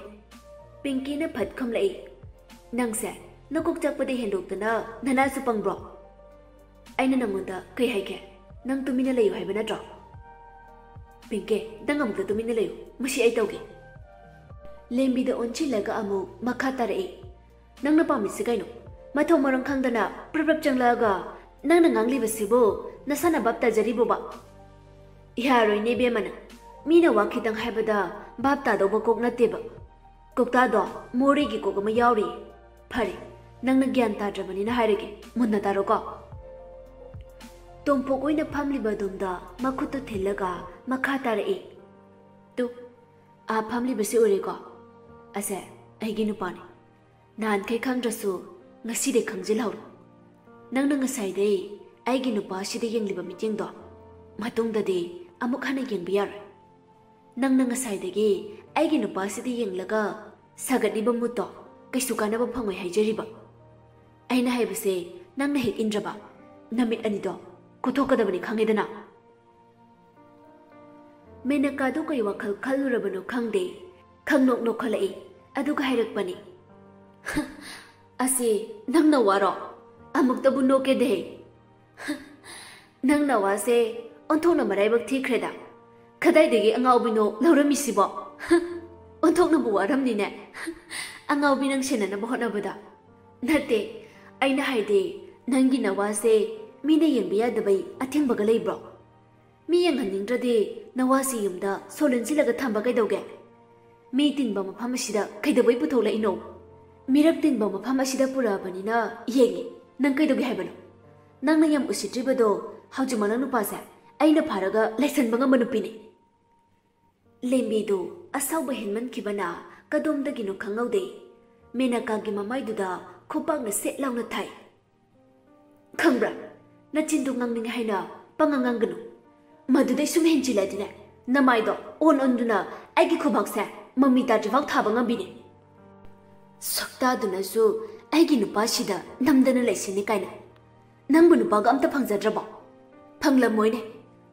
ꯄꯤꯡꯀꯤꯅ ꯐꯠ ꯈꯨꯝꯂꯛꯏ꯫ "ꯅꯪꯁꯦ ꯅꯀꯣꯛ ꯆꯥꯛꯄꯗꯤ ꯍꯦꯟꯗꯣꯛꯇꯅ ꯅꯅꯥꯁꯨ ꯄꯪꯕ꯭ꯔꯣ? ꯑꯩꯅ ꯅꯪꯉꯣꯟꯗ ꯀꯩ ꯍꯥꯏꯒꯦ? ꯅꯪ ꯇꯨꯃꯤꯟꯅ ꯂꯩꯌꯨ ꯍꯥꯏꯕ ꯅꯠꯇ꯭ꯔꯣ? ꯄꯤꯡꯀꯤ, ꯅꯪ ꯑꯃꯨꯛꯇ ꯇꯨꯃꯤꯟꯅ ꯂꯩꯌꯨ꯫ ꯃꯁꯤ ꯑꯩ ꯇꯧꯒꯦ꯫" ꯂꯦꯝꯕꯤꯗ ꯑꯣꯟꯁꯤꯜꯂꯒ ꯑꯃꯨꯛ ꯃꯈꯥ ꯇꯥꯔꯛꯏ꯫ "ꯅꯪꯅ ꯄꯥꯝꯃꯤꯁꯤ ꯀꯩꯅꯣ? ꯃꯊꯣꯡ ꯃꯔꯝ ꯈꯪꯗꯅ ꯄ꯭ꯔꯞ ꯄ꯭ꯔꯞ ꯆꯪꯂꯛꯑꯒ ꯅꯪꯅ ꯉꯥꯡꯂꯤꯕꯁꯤꯕꯨ ꯅꯁꯥꯅ ꯚꯥꯞ ꯇꯥꯖꯔꯤꯕꯣꯕ?" "ꯌꯥꯔꯣꯏꯅꯦ ꯏꯕꯦꯝꯃ ꯅꯪ꯫ ꯃꯤꯅ ꯋꯥ ꯈꯤꯇꯪ ꯍꯥꯏꯕꯗ ꯚꯥꯞ ꯇꯥꯗꯧꯕ ꯀꯣꯛ ꯅꯠꯇꯦꯕ꯫ ꯀꯧꯇꯥꯗꯣ ꯃꯣꯔꯦꯒꯤ ꯀꯣꯛ ꯑꯃ ꯌꯥꯎꯔꯤ꯫ ꯐꯔꯦ, ꯅꯪꯅ ꯒ꯭ꯌꯥꯟ ꯇꯥꯗ꯭ꯔꯕꯅꯤꯅ ꯍꯥꯏꯔꯒꯦ, ꯃꯨꯟꯅ ꯇꯥꯔꯣꯀꯣ꯫" ꯇꯣꯝꯄꯣꯛ ꯑꯣꯏꯅ ꯐꯝꯂꯤꯕ ꯑꯗꯣꯝꯗ ꯃꯈꯨꯠꯇꯨ ꯊꯤꯜꯂꯒ ꯃꯈꯥ ꯇꯥꯔꯛꯏ꯫ "ꯇꯨ, ꯑꯥ ꯐꯝꯂꯤꯕꯁꯤ ꯎꯔꯦꯀꯣ? ꯑꯁꯦ ꯑꯩꯒꯤ ꯅꯨꯄꯥꯅꯤ꯫ ꯅꯍꯥꯟꯈꯩ ꯈꯪꯗ꯭ꯔꯁꯨ ꯉꯁꯤꯗꯤ ꯈꯪꯖꯤꯜꯍꯧꯔꯣ꯫ ꯅꯪꯅ ꯉꯁꯥꯏꯗꯩ ꯑꯩꯒꯤ ꯅꯨꯄꯥꯁꯤꯗ ꯌꯦꯡꯂꯤꯕ ꯃꯤꯠꯌꯦꯡꯗꯣ ꯃꯇꯨꯡꯗꯗꯤ ꯑꯃꯨꯛ ꯍꯟꯅ ꯌꯦꯡꯕ ꯌꯥꯔꯣꯏ꯫ ꯅꯪꯅ ꯉꯁꯥꯏꯗꯒꯤ ꯑꯩꯒꯤ ꯅꯨꯄꯥꯁꯤꯗ ꯌꯦꯡꯂꯒ ꯁꯥꯒꯠꯂꯤꯕ ꯃꯨꯠꯇꯣ ꯀꯩꯁꯨ ꯀꯥꯟꯅꯕ ꯐꯪꯉꯣꯏ ꯍꯥꯏꯖꯔꯤꯕ꯫ ꯑꯩꯅ ꯍꯥꯏꯕꯁꯦ ꯅꯪꯅ ꯍꯦꯛ ꯏꯟꯗ꯭ꯔꯕ?" ꯅꯃꯤꯠ ꯑꯅꯤꯗꯣ ꯀꯣꯊꯣꯛꯀꯗꯕꯅꯤ, ꯈꯪꯉꯦꯗꯅ꯫ ꯃꯦꯅꯀꯥꯗꯨ ꯀꯩ ꯋꯥꯈꯜ ꯈꯜꯂꯨꯔꯕꯅꯣ ꯈꯪꯗꯦ, ꯈꯪꯅꯣꯛ ꯅꯣꯛꯈꯠꯂꯛꯏ꯫ ꯑꯗꯨꯒ ꯍꯥꯏꯔꯛꯄꯅꯤ, "ꯑꯁꯤ ꯅꯪ ꯅꯋꯥꯔꯣ? ꯑꯃꯨꯛꯇꯕꯨ ꯅꯣꯛꯀꯦꯗꯦ꯫ ꯅꯪ ꯅꯋꯥꯁꯦ ꯑꯣꯟꯊꯣꯛꯅ ꯃꯔꯥꯏꯕꯛ ꯊꯤꯈ꯭ꯔꯦꯗ꯫ ꯀꯗꯥꯏꯗꯒꯤ ꯑꯉꯥꯎꯕꯤꯅꯣ ꯂꯧꯔꯝꯃꯤꯁꯤꯕꯣ? ꯑꯣꯟꯊꯣꯛꯅꯕꯨ ꯋꯥꯔꯝꯅꯤꯅꯦ, ꯑꯉꯥꯎꯕꯤ ꯅꯪ ꯁꯦꯟꯅꯅꯕ ꯍꯣꯠꯅꯕꯗ꯫ ꯅꯠꯇꯦ, ꯑꯩꯅ ꯍꯥꯏꯗꯤ, ꯅꯪꯒꯤ ꯅꯋꯥꯁꯦ ꯃꯤꯅ ꯌꯦꯡꯕ ꯌꯥꯗꯕꯩ ꯑꯊꯤꯡꯕꯒ ꯂꯩꯕ꯭ꯔꯣ? ꯃꯤ ꯌꯦꯡꯍꯟꯅꯤꯡꯗ꯭ꯔꯗꯤ ꯅꯋꯥꯁꯤ ꯌꯨꯝꯗ ꯁꯣ ꯂꯣꯟꯁꯤꯜꯂꯒ ꯊꯝꯕ ꯀꯩꯗꯧꯒꯦ? ꯃꯤ ꯇꯤꯟꯕ ꯃꯐꯝ ꯑꯁꯤꯗ ꯀꯩꯗꯧꯕꯩ ꯄꯨꯊꯣꯛꯂꯛꯏꯅꯣ? ꯃꯤꯔꯛ ꯇꯤꯟꯕ ꯃꯐꯝ ꯑꯁꯤꯗ ꯄꯨꯔꯛꯑꯕꯅꯤꯅ ꯌꯦꯡꯉꯦ꯫ ꯅꯪ ꯀꯩꯗꯧꯒꯦ ꯍꯥꯏꯕꯅꯣ? ꯅꯪꯅ ꯌꯥꯝ ꯎꯁꯤꯠꯇ꯭ꯔꯤꯕꯗꯣ ꯍꯧꯖꯤꯛ ꯃꯅꯥꯎ ꯅꯨꯄꯥꯁꯦ ꯑꯩꯅ ꯐꯥꯔꯒ ꯂꯩꯁꯟꯕ ꯉꯝꯕ ꯅꯨꯄꯤꯅꯤ꯫" ꯂꯦꯝꯕꯤꯗꯨ ꯑꯁꯥꯎꯕ ꯍꯦꯟꯃꯟꯈꯤꯕꯅ ꯀꯗꯣꯝꯗꯒꯤꯅꯣ ꯈꯪꯍꯧꯗꯦ꯫ ꯃꯦꯅꯀꯥꯒꯤ ꯃꯃꯥꯏꯗꯨꯗ ꯈꯨꯄꯥꯛꯅ ꯁꯦꯠ ꯂꯥꯎꯅ ꯊꯥꯏ꯫ "ꯈꯪꯕ꯭ꯔꯥ? ꯅꯆꯤꯟꯗꯨ ꯉꯥꯡꯅꯤꯡꯉꯦ ꯍꯥꯏꯅ ꯄꯪꯉꯥꯡ ꯉꯥꯡꯒꯅꯨ꯫ ꯃꯗꯨꯗꯩ ꯁꯨꯝ ꯍꯦꯟꯖꯤꯜꯂꯗꯤꯅꯦ, ꯅꯃꯥꯏꯗꯣ ꯑꯣꯟ ꯑꯣꯟꯗꯨꯅ ꯑꯩꯒꯤ ꯈꯨꯕꯥꯛꯁꯦ ꯃꯃꯤ ꯇꯥꯗ꯭ꯔꯤꯐꯥꯎ ꯊꯥꯕ ꯉꯝꯕꯤꯅꯦ꯫ ꯁꯛꯇꯥꯗꯨꯅꯁꯨ ꯑꯩꯒꯤ ꯅꯨꯄꯥꯁꯤꯗ ꯅꯝꯗꯅ ꯂꯩꯁꯤꯅꯤ ꯀꯥꯏꯅ꯫ ꯅꯪꯕꯨ ꯅꯨꯄꯥꯒ ꯑꯝꯇ ꯐꯪꯖꯗ꯭ꯔꯕꯣ? ꯐꯪꯂꯝꯃꯣꯏꯅꯦ꯫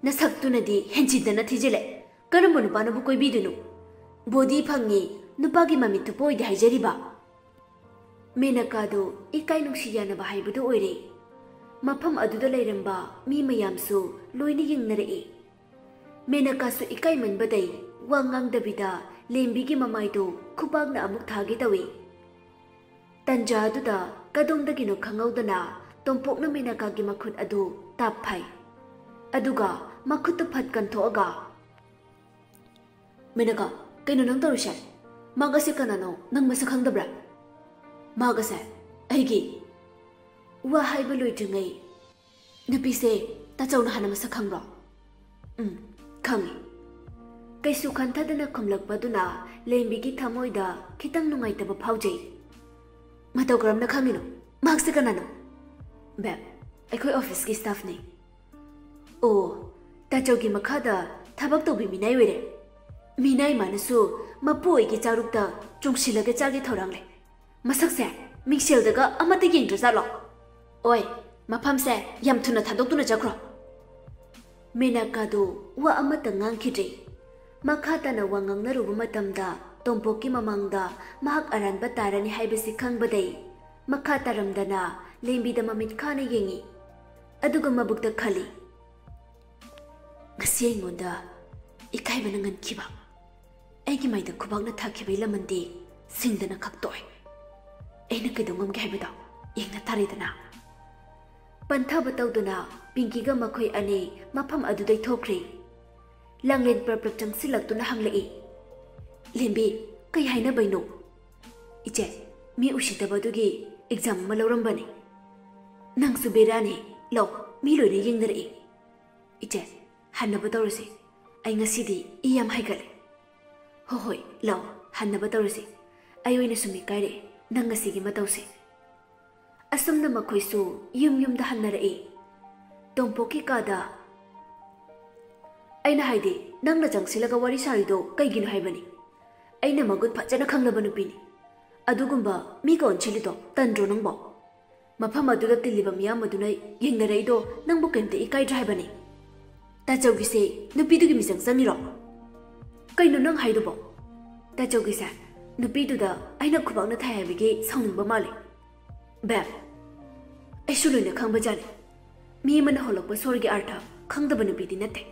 ꯅꯁꯛꯇꯨꯅꯗꯤ ꯍꯦꯟꯖꯤꯟꯗꯅ ꯊꯤꯖꯤꯜꯂꯦ꯫ ꯀꯔꯝꯕ ꯅꯨꯄꯥꯅꯕꯨ ꯀꯣꯏꯕꯤꯗꯣꯏꯅꯣ? ꯕꯣꯗꯤ ꯐꯪꯉꯤ, ꯅꯨꯄꯥꯒꯤ ꯃꯃꯤꯠ ꯊꯨꯞꯄ ꯑꯣꯏꯗꯦ ꯍꯥꯏꯖꯔꯤꯕ?" ꯃꯦꯅꯀꯥꯗꯨ ꯏꯀꯥꯏ ꯅꯨꯡꯁꯤ ꯌꯥꯅꯕ ꯍꯥꯏꯕꯗꯨ ꯑꯣꯏꯔꯦ꯫ ꯃꯐꯝ ꯑꯗꯨꯗ ꯂꯩꯔꯝꯕ ꯃꯤ ꯃꯌꯥꯝꯁꯨ ꯂꯣꯏꯅ ꯌꯦꯡꯅꯔꯛꯏ꯫ ꯃꯦꯅꯀꯥꯁꯨ ꯏꯀꯥꯏꯃꯟꯕꯗꯩ ꯋꯥ ꯉꯥꯡꯗꯕꯤꯗ ꯂꯦꯝꯕꯤꯒꯤ ꯃꯃꯥꯏꯗꯨ ꯈꯨꯕꯥꯛꯅ ꯑꯃꯨꯛ ꯊꯥꯒꯦ ꯇꯧꯏ꯫ ꯇꯟꯖꯥ ꯑꯗꯨꯗ ꯀꯗꯣꯝꯗꯒꯤꯅꯣ ꯈꯪꯍꯧꯗꯅ ꯇꯣꯝꯄꯣꯛꯅ ꯃꯦꯅꯀꯥꯒꯤ ꯃꯈꯨꯠ ꯑꯗꯨ ꯇꯥꯞ ꯐꯥꯏ꯫ ꯑꯗꯨꯒ ꯃꯈꯨꯠꯇꯨ ꯐꯠ ꯀꯟꯊꯣꯛꯑꯒ, "ꯃꯦꯅꯀꯥ, ꯀꯩꯅꯣ ꯅꯪ ꯇꯧꯔꯤꯁꯦ? ꯃꯥꯒꯁꯦ ꯀꯅꯥꯅꯣ ꯅꯪ ꯃꯁꯛ ꯈꯪꯗꯕ꯭ꯔꯥ? ꯃꯥꯒꯁꯦ ꯑꯩꯒꯤ"꯫ ꯋꯥ ꯍꯥꯏꯕ ꯂꯣꯏꯗ꯭ꯔꯤꯉꯩ, "ꯅꯨꯄꯤꯁꯦ ꯇꯥꯆꯧꯅ ꯍꯥꯟꯅ ꯃꯁꯛ ꯈꯪꯕ꯭ꯔꯣ?" "ꯎꯝ, ꯈꯪꯉꯤ"꯫ ꯀꯩꯁꯨ ꯈꯟꯊꯗꯅ ꯈꯨꯝꯂꯛꯄꯗꯨꯅ ꯂꯦꯝꯕꯤꯒꯤ ꯊꯃꯣꯏꯗ ꯈꯤꯇꯪ ꯅꯨꯡꯉꯥꯏꯇꯕ ꯐꯥꯎꯖꯩ꯫ "ꯃꯇꯧ ꯀꯔꯝꯅ ꯈꯪꯉꯤꯅꯣ? ꯃꯍꯥꯛꯁꯦ ꯀꯅꯥꯅꯣ?" "ꯕꯦꯝ, ꯑꯩꯈꯣꯏ ꯑꯣꯐꯤꯁꯀꯤ ꯁ꯭ꯇꯥꯐꯅꯤ"꯫ "ꯑꯣ, ꯇꯥꯆꯧꯒꯤ ꯃꯈꯥꯗ ꯊꯕꯛ ꯇꯧꯕꯤ ꯃꯤꯅꯥꯏ ꯑꯣꯏꯔꯦ꯫ ꯃꯤꯅꯥꯏ ꯃꯥꯅꯁꯨ ꯃꯄꯨ ꯑꯣꯏꯒꯤ ꯆꯥꯔꯨꯛꯇ ꯆꯣꯡꯁꯤꯜꯂꯒ ꯆꯥꯒꯦ ꯊꯧꯔꯥꯡ ꯂꯩ꯫ ꯃꯁꯛꯁꯦ ꯃꯤꯡꯁꯦꯜꯗꯒ ꯑꯃꯠꯇ ꯌꯦꯡꯗ꯭ꯔꯖꯥꯠꯂꯣ? ꯑꯣꯏ, "ꯃꯐꯝꯁꯦ ꯌꯥꯝ ꯊꯨꯅ ꯊꯥꯗꯣꯛꯇꯨꯅ ꯆꯠꯈ꯭ꯔꯣ꯫" ꯃꯦꯅꯀꯥꯗꯨ ꯋꯥ ꯑꯃꯠꯇ ꯉꯥꯡꯈꯤꯗ꯭ꯔꯦ꯫ ꯃꯈꯥ ꯇꯥꯅ ꯋꯥ ꯉꯥꯡꯅꯔꯨꯕ ꯃꯇꯝꯗ ꯇꯣꯝꯄꯣꯛꯀꯤ ꯃꯃꯥꯡꯗ ꯃꯍꯥꯛ ꯑꯔꯥꯟꯕ ꯇꯥꯔꯅꯤ ꯍꯥꯏꯕꯁꯤ ꯈꯪꯕꯗꯩ ꯃꯈꯥ ꯇꯥꯔꯝꯗꯅ ꯂꯦꯝꯕꯤꯗ ꯃꯃꯤꯠ ꯈꯥꯅ ꯌꯦꯡꯉꯤ꯫ ꯑꯗꯨꯒ ꯃꯕꯨꯛꯇ ꯈꯜꯂꯤ, "ꯉꯁꯤ ꯑꯩꯉꯣꯟꯗ ꯏꯀꯥꯏꯕꯅ ꯉꯟꯈꯤꯕ, ꯑꯩꯒꯤ ꯃꯥꯏꯗ ꯈꯨꯕꯥꯛꯅ ꯊꯥꯈꯤꯕꯒꯤ ꯂꯃꯟꯗꯤ ꯁꯤꯡꯗꯅ ꯈꯛ ꯇꯣꯛꯑꯦ꯫ ꯑꯩꯅ ꯀꯩꯗꯧ ꯉꯝꯒꯦ ꯍꯥꯏꯕꯗꯣ ꯌꯦꯡꯅ ꯇꯥꯔꯦꯗꯅ꯫" ꯄꯟꯊꯕ ꯇꯧꯗꯨꯅ ꯄꯤꯡꯀꯤꯒ ꯃꯈꯣꯏ ꯑꯅꯤ ꯃꯐꯝ ꯑꯗꯨꯗꯩ ꯊꯣꯛꯈ꯭ꯔꯦ꯫ ꯂꯥꯡꯂꯦꯟ ꯄ꯭ꯔꯞ ꯄ꯭ꯔꯞ ꯆꯪꯁꯤꯜꯂꯛꯇꯨꯅ ꯍꯪꯂꯛꯏ, "ꯂꯦꯝꯕꯤ, ꯀꯩ ꯍꯥꯏꯅꯕꯩꯅꯣ?" "ꯏꯆꯦ, ꯃꯤ ꯎꯁꯤꯠꯇꯕꯗꯨꯒꯤ ꯑꯦꯛꯖꯥꯝ ꯑꯃ ꯂꯧꯔꯝꯕꯅꯤ꯫" "ꯅꯪꯁꯨ ꯕꯦꯔꯥꯅꯤ꯫ ꯂꯧ, ꯃꯤ ꯂꯣꯏꯅ ꯌꯦꯡꯅꯔꯛꯏ꯫" "ꯏꯆꯦ, ꯍꯟꯅꯕ ꯇꯧꯔꯁꯤ꯫ ꯑꯩ ꯉꯁꯤꯗꯤ ꯏ ꯌꯥꯝ ꯍꯩꯒꯠꯂꯦ꯫" "ꯍꯣ ꯍꯣꯏ, ꯂꯧ, ꯍꯟꯅꯕ ꯇꯧꯔꯁꯤ꯫ ꯑꯩ ꯑꯣꯏꯅ ꯁꯨꯝ ꯏꯀꯥꯏꯔꯛꯑꯦ ꯅꯪ ꯉꯁꯤꯒꯤ ꯃꯇꯧꯁꯦ꯫" ꯑꯁꯨꯝꯅ ꯃꯈꯣꯏꯁꯨ ꯌꯨꯝ ꯌꯨꯝꯗ ꯍꯟꯅꯔꯛꯏ꯫ ꯇꯣꯝꯄꯣꯛꯀꯤ ꯀꯥꯗ, "ꯑꯩꯅ ꯍꯥꯏꯗꯤ, ꯅꯪꯅ ꯆꯪꯁꯤꯜꯂꯒ ꯋꯥꯔꯤ ꯁꯥꯔꯤꯗꯣ ꯀꯩꯒꯤꯅꯣ ꯍꯥꯏꯕꯅꯤ? ꯑꯩꯅ ꯃꯒꯨꯟ ꯐꯖꯅ ꯈꯪꯂꯕ ꯅꯨꯄꯤꯅꯤ꯫ ꯑꯗꯨꯒꯨꯝꯕ ꯃꯤꯒ ꯑꯣꯟꯁꯤꯜꯂꯤꯗꯣ ꯇꯟꯗ꯭ꯔꯣ ꯅꯪꯕꯣ? ꯃꯐꯝ ꯑꯗꯨꯗ ꯇꯤꯜꯂꯤꯕ ꯃꯤꯌꯥꯝ ꯑꯗꯨꯅ ꯌꯦꯡꯅꯔꯛꯏꯗꯣ ꯅꯪꯕꯨ ꯀꯩꯝꯇ ꯏꯀꯥꯏꯗ꯭ꯔꯥ ꯍꯥꯏꯕꯅꯤ?" ꯇꯥꯆꯧꯒꯤꯁꯦ ꯅꯨꯄꯤꯗꯨꯒꯤ ꯃꯤꯆꯪ ꯆꯪꯉꯤꯔꯣ? ꯀꯩꯅꯣ ꯅꯪ ꯍꯥꯏꯗꯨꯕꯣ? ꯇꯥꯆꯧꯒꯤꯁꯦ ꯅꯨꯄꯤꯗꯨꯗ ꯑꯩꯅ ꯈꯨꯕꯥꯛꯅ ꯊꯥꯏ ꯍꯥꯏꯕꯒꯤ ꯁꯥꯎꯅꯤꯡꯕ ꯃꯥꯜꯂꯦ꯫ ꯕꯦꯝ, ꯑꯩꯁꯨ ꯂꯣꯏꯅ ꯈꯪꯕꯖꯥꯠꯅꯤ꯫ ꯃꯤ ꯑꯃꯅ ꯍꯣꯜꯂꯛꯄ ꯁꯣꯔꯒꯤ ꯑꯥꯔꯊ ꯈꯪꯗꯕ ꯅꯨꯄꯤꯗꯤ ꯅꯠꯇꯦ꯫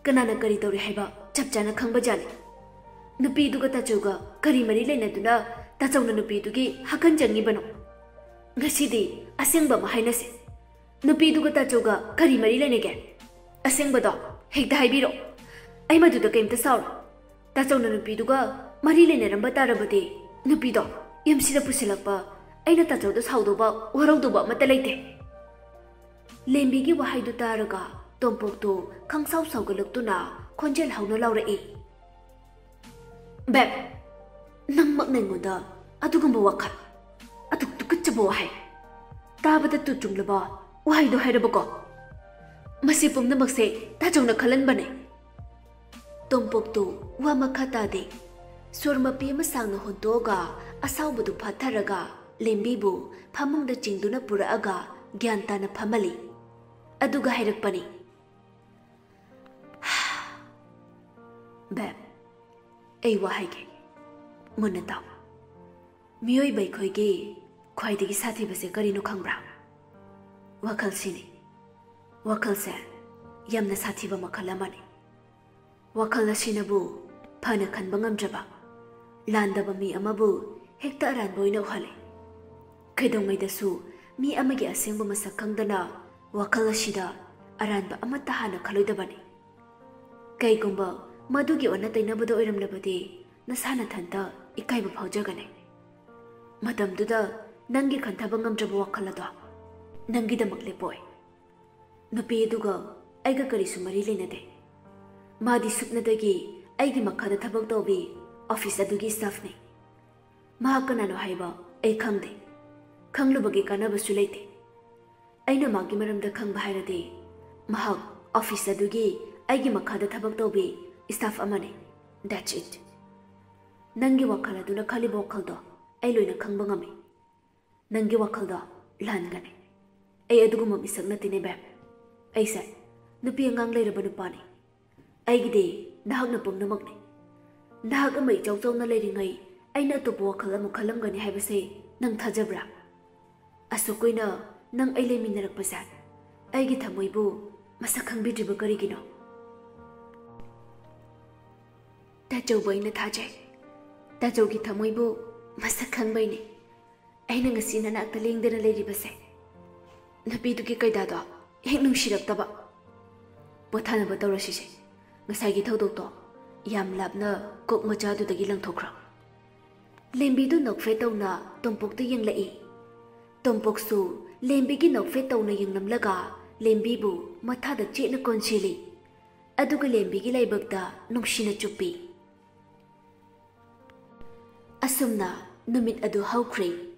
ꯀꯅꯥꯅ ꯀꯔꯤ ꯇꯧꯔꯤ ꯍꯥꯏꯕ ꯆꯞ ꯆꯥꯅ ꯈꯪꯕꯖꯥꯠꯅꯤ꯫ ꯅꯨꯄꯤꯗꯨꯒ ꯇꯥꯆꯧꯒ ꯀꯔꯤ ꯃꯔꯤ ꯂꯩꯅꯗꯨꯅ ꯇꯥꯆꯧꯅ ꯅꯨꯄꯤꯗꯨꯒꯤ ꯍꯛꯀꯟ ꯆꯪꯉꯤꯕꯅꯣ? ꯉꯁꯤꯗꯤ ꯑꯁꯦꯡꯕ ꯑꯃ ꯍꯥꯏꯅꯁꯦ꯫ ꯅꯨꯄꯤꯗꯨꯒ ꯇꯥꯆꯧꯒ ꯀꯔꯤ ꯃꯔꯤ ꯂꯩꯅꯒꯦ? ꯑꯁꯦꯡꯕꯗꯣ ꯍꯦꯛꯇ ꯍꯥꯏꯕꯤꯔꯛꯑꯣ꯫ ꯑꯩ ꯃꯗꯨꯗ ꯀꯩꯝꯇ ꯁꯥꯎꯔꯣꯏ꯫ ꯇꯥꯆꯧꯅ ꯅꯨꯄꯤꯗꯨꯒ ꯃꯔꯤ ꯂꯩꯅꯔꯝꯕ ꯇꯥꯔꯕꯗꯤ ꯅꯨꯄꯤꯗꯣ ꯌꯨꯝꯁꯤꯗ ꯄꯨꯁꯤꯜꯂꯛꯄ ꯑꯩꯅ ꯇꯥꯆꯧꯗ ꯁꯥꯎꯗꯧꯕ ꯋꯥꯔꯧꯗꯧꯕ ꯑꯃꯠꯇ ꯂꯩꯇꯦ꯫ ꯂꯦꯝꯕꯤꯒꯤ ꯋꯥꯍꯩꯗꯨ ꯇꯥꯔꯒ ꯇꯣꯝꯄꯣꯛꯇꯨ ꯈꯪꯁꯥꯎ ꯁꯥꯎꯒꯠꯂꯛꯇꯨꯅ ꯈꯣꯟꯖꯦꯜ ꯍꯧꯅ ꯂꯥꯎꯔꯛꯏ꯫ ꯕꯦꯝ, ꯅꯪꯃꯛꯅ ꯑꯩꯉꯣꯟꯗ ꯑꯗꯨꯒꯨꯝꯕ ꯋꯥꯈꯜ, ꯑꯗꯨꯛ ꯇꯨꯀꯠꯆꯕ ꯋꯥꯍꯩ, ꯇꯥꯕꯗ ꯇꯨ ꯆꯨꯡꯂꯕ ꯋꯥꯍꯩꯗꯣ ꯍꯥꯏꯔꯕꯀꯣ? ꯃꯁꯤ ꯄꯨꯝꯅꯃꯛꯁꯦ ꯇꯥꯆꯧꯅ ꯈꯜꯍꯟꯕꯅꯦ꯫ ꯇꯣꯝꯄꯣꯛꯇꯨ ꯋꯥ ꯃꯈꯥ ꯇꯥꯗꯦ꯫ ꯁꯣꯔ ꯃꯄꯤ ꯑꯃ ꯁꯥꯡꯅ ꯍꯣꯟꯇꯣꯛꯑꯒ ꯑꯁꯥꯎꯕꯗꯨ ꯐꯥꯊꯔꯒ ꯂꯦꯝꯕꯤꯕꯨ ꯐꯃꯨꯡꯗ ꯆꯤꯡꯗꯨꯅ ꯄꯨꯔꯛꯑꯒ ꯒ꯭ꯌꯥꯟ ꯇꯥꯅ ꯐꯝꯍꯜꯂꯤ꯫ ꯑꯗꯨꯒ ꯍꯥꯏꯔꯛꯄꯅꯤ, "ꯕꯦꯕ, ꯑꯩ ꯋꯥ ꯍꯥꯏꯒꯦ, ꯃꯨꯟꯅ ꯇꯥꯎ꯫ ꯃꯤꯑꯣꯏꯕ ꯑꯩꯈꯣꯏꯒꯤ ꯈ꯭ꯋꯥꯏꯗꯒꯤ ꯁꯥꯊꯤꯕꯁꯦ ꯀꯔꯤꯅꯣ ꯈꯪꯕ꯭ꯔꯥ? ꯋꯥꯈꯜꯁꯤꯅꯤ꯫ ꯋꯥꯈꯜꯁꯦ ꯌꯥꯝꯅ ꯁꯥꯊꯤꯕ ꯃꯈꯜ ꯑꯃꯅꯤ꯫ ꯋꯥꯈꯜ ꯑꯁꯤꯅꯕꯨ ꯐꯅ ꯈꯟꯕ ꯉꯝꯗ꯭ꯔꯕ, ꯂꯥꯟꯗꯕ ꯃꯤ ꯑꯃꯕꯨ ꯍꯦꯛꯇ ꯑꯔꯥꯟꯕ ꯑꯣꯏꯅ ꯎꯍꯜꯂꯤ꯫ ꯀꯩꯗꯧꯉꯩꯗꯁꯨ ꯃꯤ ꯑꯃꯒꯤ ꯑꯁꯦꯡꯕ ꯃꯁꯛ ꯈꯪꯗꯅ ꯋꯥꯈꯜ ꯑꯁꯤꯗ ꯑꯔꯥꯟꯕ ꯑꯃꯠꯇ ꯍꯥꯟꯅ ꯈꯜꯂꯣꯏꯗꯕꯅꯤ꯫ ꯀꯩꯒꯨꯝꯕ ꯃꯗꯨꯒꯤ ꯑꯣꯟꯅ ꯇꯩꯅꯕꯗ ꯑꯣꯏꯔꯝꯂꯕꯗꯤ ꯅꯁꯥ ꯅꯊꯟꯇ ꯏꯀꯥꯏꯕ ꯐꯥꯎꯖꯒꯅꯤ꯫ ꯃꯇꯝꯗꯨꯗ ꯅꯪꯒꯤ ꯈꯟꯊꯕ ꯉꯝꯗ꯭ꯔꯕ ꯋꯥꯈꯜ ꯑꯗꯣ ꯅꯪꯒꯤꯗꯃꯛ ꯂꯦꯞꯄꯣꯏ꯫ ꯅꯨꯄꯤ ꯑꯗꯨꯒ ꯑꯩꯒ ꯀꯔꯤꯁꯨ ꯃꯔꯤ ꯂꯩꯅꯗꯦ꯫ ꯃꯥꯗꯤ ꯁꯨꯞꯅꯗꯒꯤ ꯑꯩꯒꯤ ꯃꯈꯥꯗ ꯊꯕꯛ ꯇꯧꯕꯤ ꯑꯣꯐꯤꯁ ꯑꯗꯨꯒꯤ ꯁ꯭ꯇꯥꯐꯅꯤ꯫ ꯃꯍꯥꯛ ꯀꯅꯥꯅꯣ ꯍꯥꯏꯕ ꯑꯩ ꯈꯪꯗꯦ꯫ ꯈꯪꯂꯨꯕꯒꯤ ꯀꯥꯟꯅꯕꯁꯨ ꯂꯩꯇꯦ꯫ ꯑꯩꯅ ꯃꯥꯒꯤ ꯃꯔꯝꯗ ꯈꯪꯕ ꯍꯥꯏꯔꯗꯤ, ꯃꯍꯥꯛ ꯑꯣꯐꯤꯁ ꯑꯗꯨꯒꯤ ꯑꯩꯒꯤ ꯃꯈꯥꯗ ꯊꯕꯛ ꯇꯧꯕꯤ ꯁ꯭ꯇꯥꯐ ꯑꯃꯅꯤ꯫ That's it꯫ ꯅꯪꯒꯤ ꯋꯥꯈꯜ ꯑꯗꯨꯅ ꯈꯜꯂꯤꯕ ꯋꯥꯈꯜꯗꯣ ꯑꯩ ꯂꯣꯏꯅ ꯈꯪꯕ ꯉꯝꯃꯤ꯫ ꯅꯪꯒꯤ ꯋꯥꯈꯜꯗꯣ ꯂꯥꯟꯒꯅꯤ꯫ ꯑꯩ ꯑꯗꯨꯒꯨꯝꯕ ꯃꯤꯁꯛ ꯅꯠꯇꯦꯅꯦ, ꯕꯦꯕ꯫ ꯑꯩꯁꯦ ꯅꯨꯄꯤ ꯑꯉꯥꯡ ꯂꯩꯔꯕ ꯅꯨꯄꯥꯅꯤ꯫ ꯑꯩꯒꯤꯗꯤ ꯅꯍꯥꯛꯅ ꯄꯨꯝꯅꯃꯛꯅꯤ꯫ ꯅꯍꯥꯛ ꯑꯃ ꯏꯆꯥꯎ ꯆꯥꯎꯅ ꯂꯩꯔꯤꯉꯩ ꯑꯩꯅ ꯑꯇꯣꯞꯄ ꯋꯥꯈꯜ ꯑꯃ ꯈꯜꯂꯝꯒꯅꯤ ꯍꯥꯏꯕꯁꯦ ꯅꯪ ꯊꯥꯖꯕ꯭ꯔꯥ? ꯑꯁꯨꯛ ꯀꯨꯏꯅ ꯅꯪ ꯑꯩ ꯂꯩꯃꯤꯟꯅꯔꯛꯄꯁꯦ ꯑꯩꯒꯤ ꯊꯃꯣꯏꯕꯨ ꯃꯁꯛ ꯈꯪꯕꯤꯗ꯭ꯔꯤꯕ ꯀꯔꯤꯒꯤꯅꯣ? ꯇꯥꯆꯧꯕꯨ ꯑꯩꯅ ꯊꯥꯖꯩ꯫ ꯇꯥꯆꯧꯒꯤ ꯊꯃꯣꯏꯕꯨ ꯃꯁꯛ ꯈꯪꯕꯩꯅꯦ ꯑꯩꯅ ꯉꯁꯤ ꯅꯅꯥꯛꯇ ꯂꯦꯡꯗꯅ ꯂꯩꯔꯤꯕꯁꯦ꯫ ꯅꯨꯄꯤꯗꯨꯒꯤ ꯀꯩꯗꯥꯗꯣ ꯍꯦꯛ ꯅꯨꯡꯁꯤꯔꯛꯇꯕ꯫ ꯄꯣꯊꯥꯅꯕ ꯇꯧꯔꯁꯤꯁꯦ꯫ ꯉꯁꯥꯏꯒꯤ ꯊꯧꯗꯣꯛꯇꯣ ꯌꯥꯝ ꯂꯥꯞꯅ ꯀꯣꯛ ꯃꯆꯥꯗꯨꯗꯒꯤ ꯂꯪꯊꯣꯛꯈ꯭ꯔꯣ꯫ ꯂꯦꯝꯕꯤꯗꯨ ꯅꯣꯛꯐꯦꯠ ꯇꯧꯅ ꯇꯣꯝꯄꯣꯛꯇ ꯌꯦꯡꯂꯛꯏ꯫ ꯇꯣꯝꯄꯣꯛꯁꯨ ꯂꯦꯝꯕꯤꯒꯤ ꯅꯣꯛꯐꯦꯠ ꯇꯧꯅ ꯌꯦꯡꯂꯝꯂꯒ ꯂꯦꯝꯕꯤꯕꯨ ꯃꯊꯥꯗ ꯆꯦꯠꯅ ꯀꯣꯟꯁꯤꯜꯂꯤ꯫ ꯑꯗꯨꯒ ꯂꯦꯝꯕꯤꯒꯤ ꯂꯥꯏꯕꯛꯇ ꯅꯨꯡꯁꯤꯅ ꯆꯨꯞꯄꯤ꯫ ꯑꯁꯨꯝꯅ ꯅꯨꯃꯤꯠ ꯑꯗꯨ ꯍꯧꯈ꯭ꯔꯦ꯫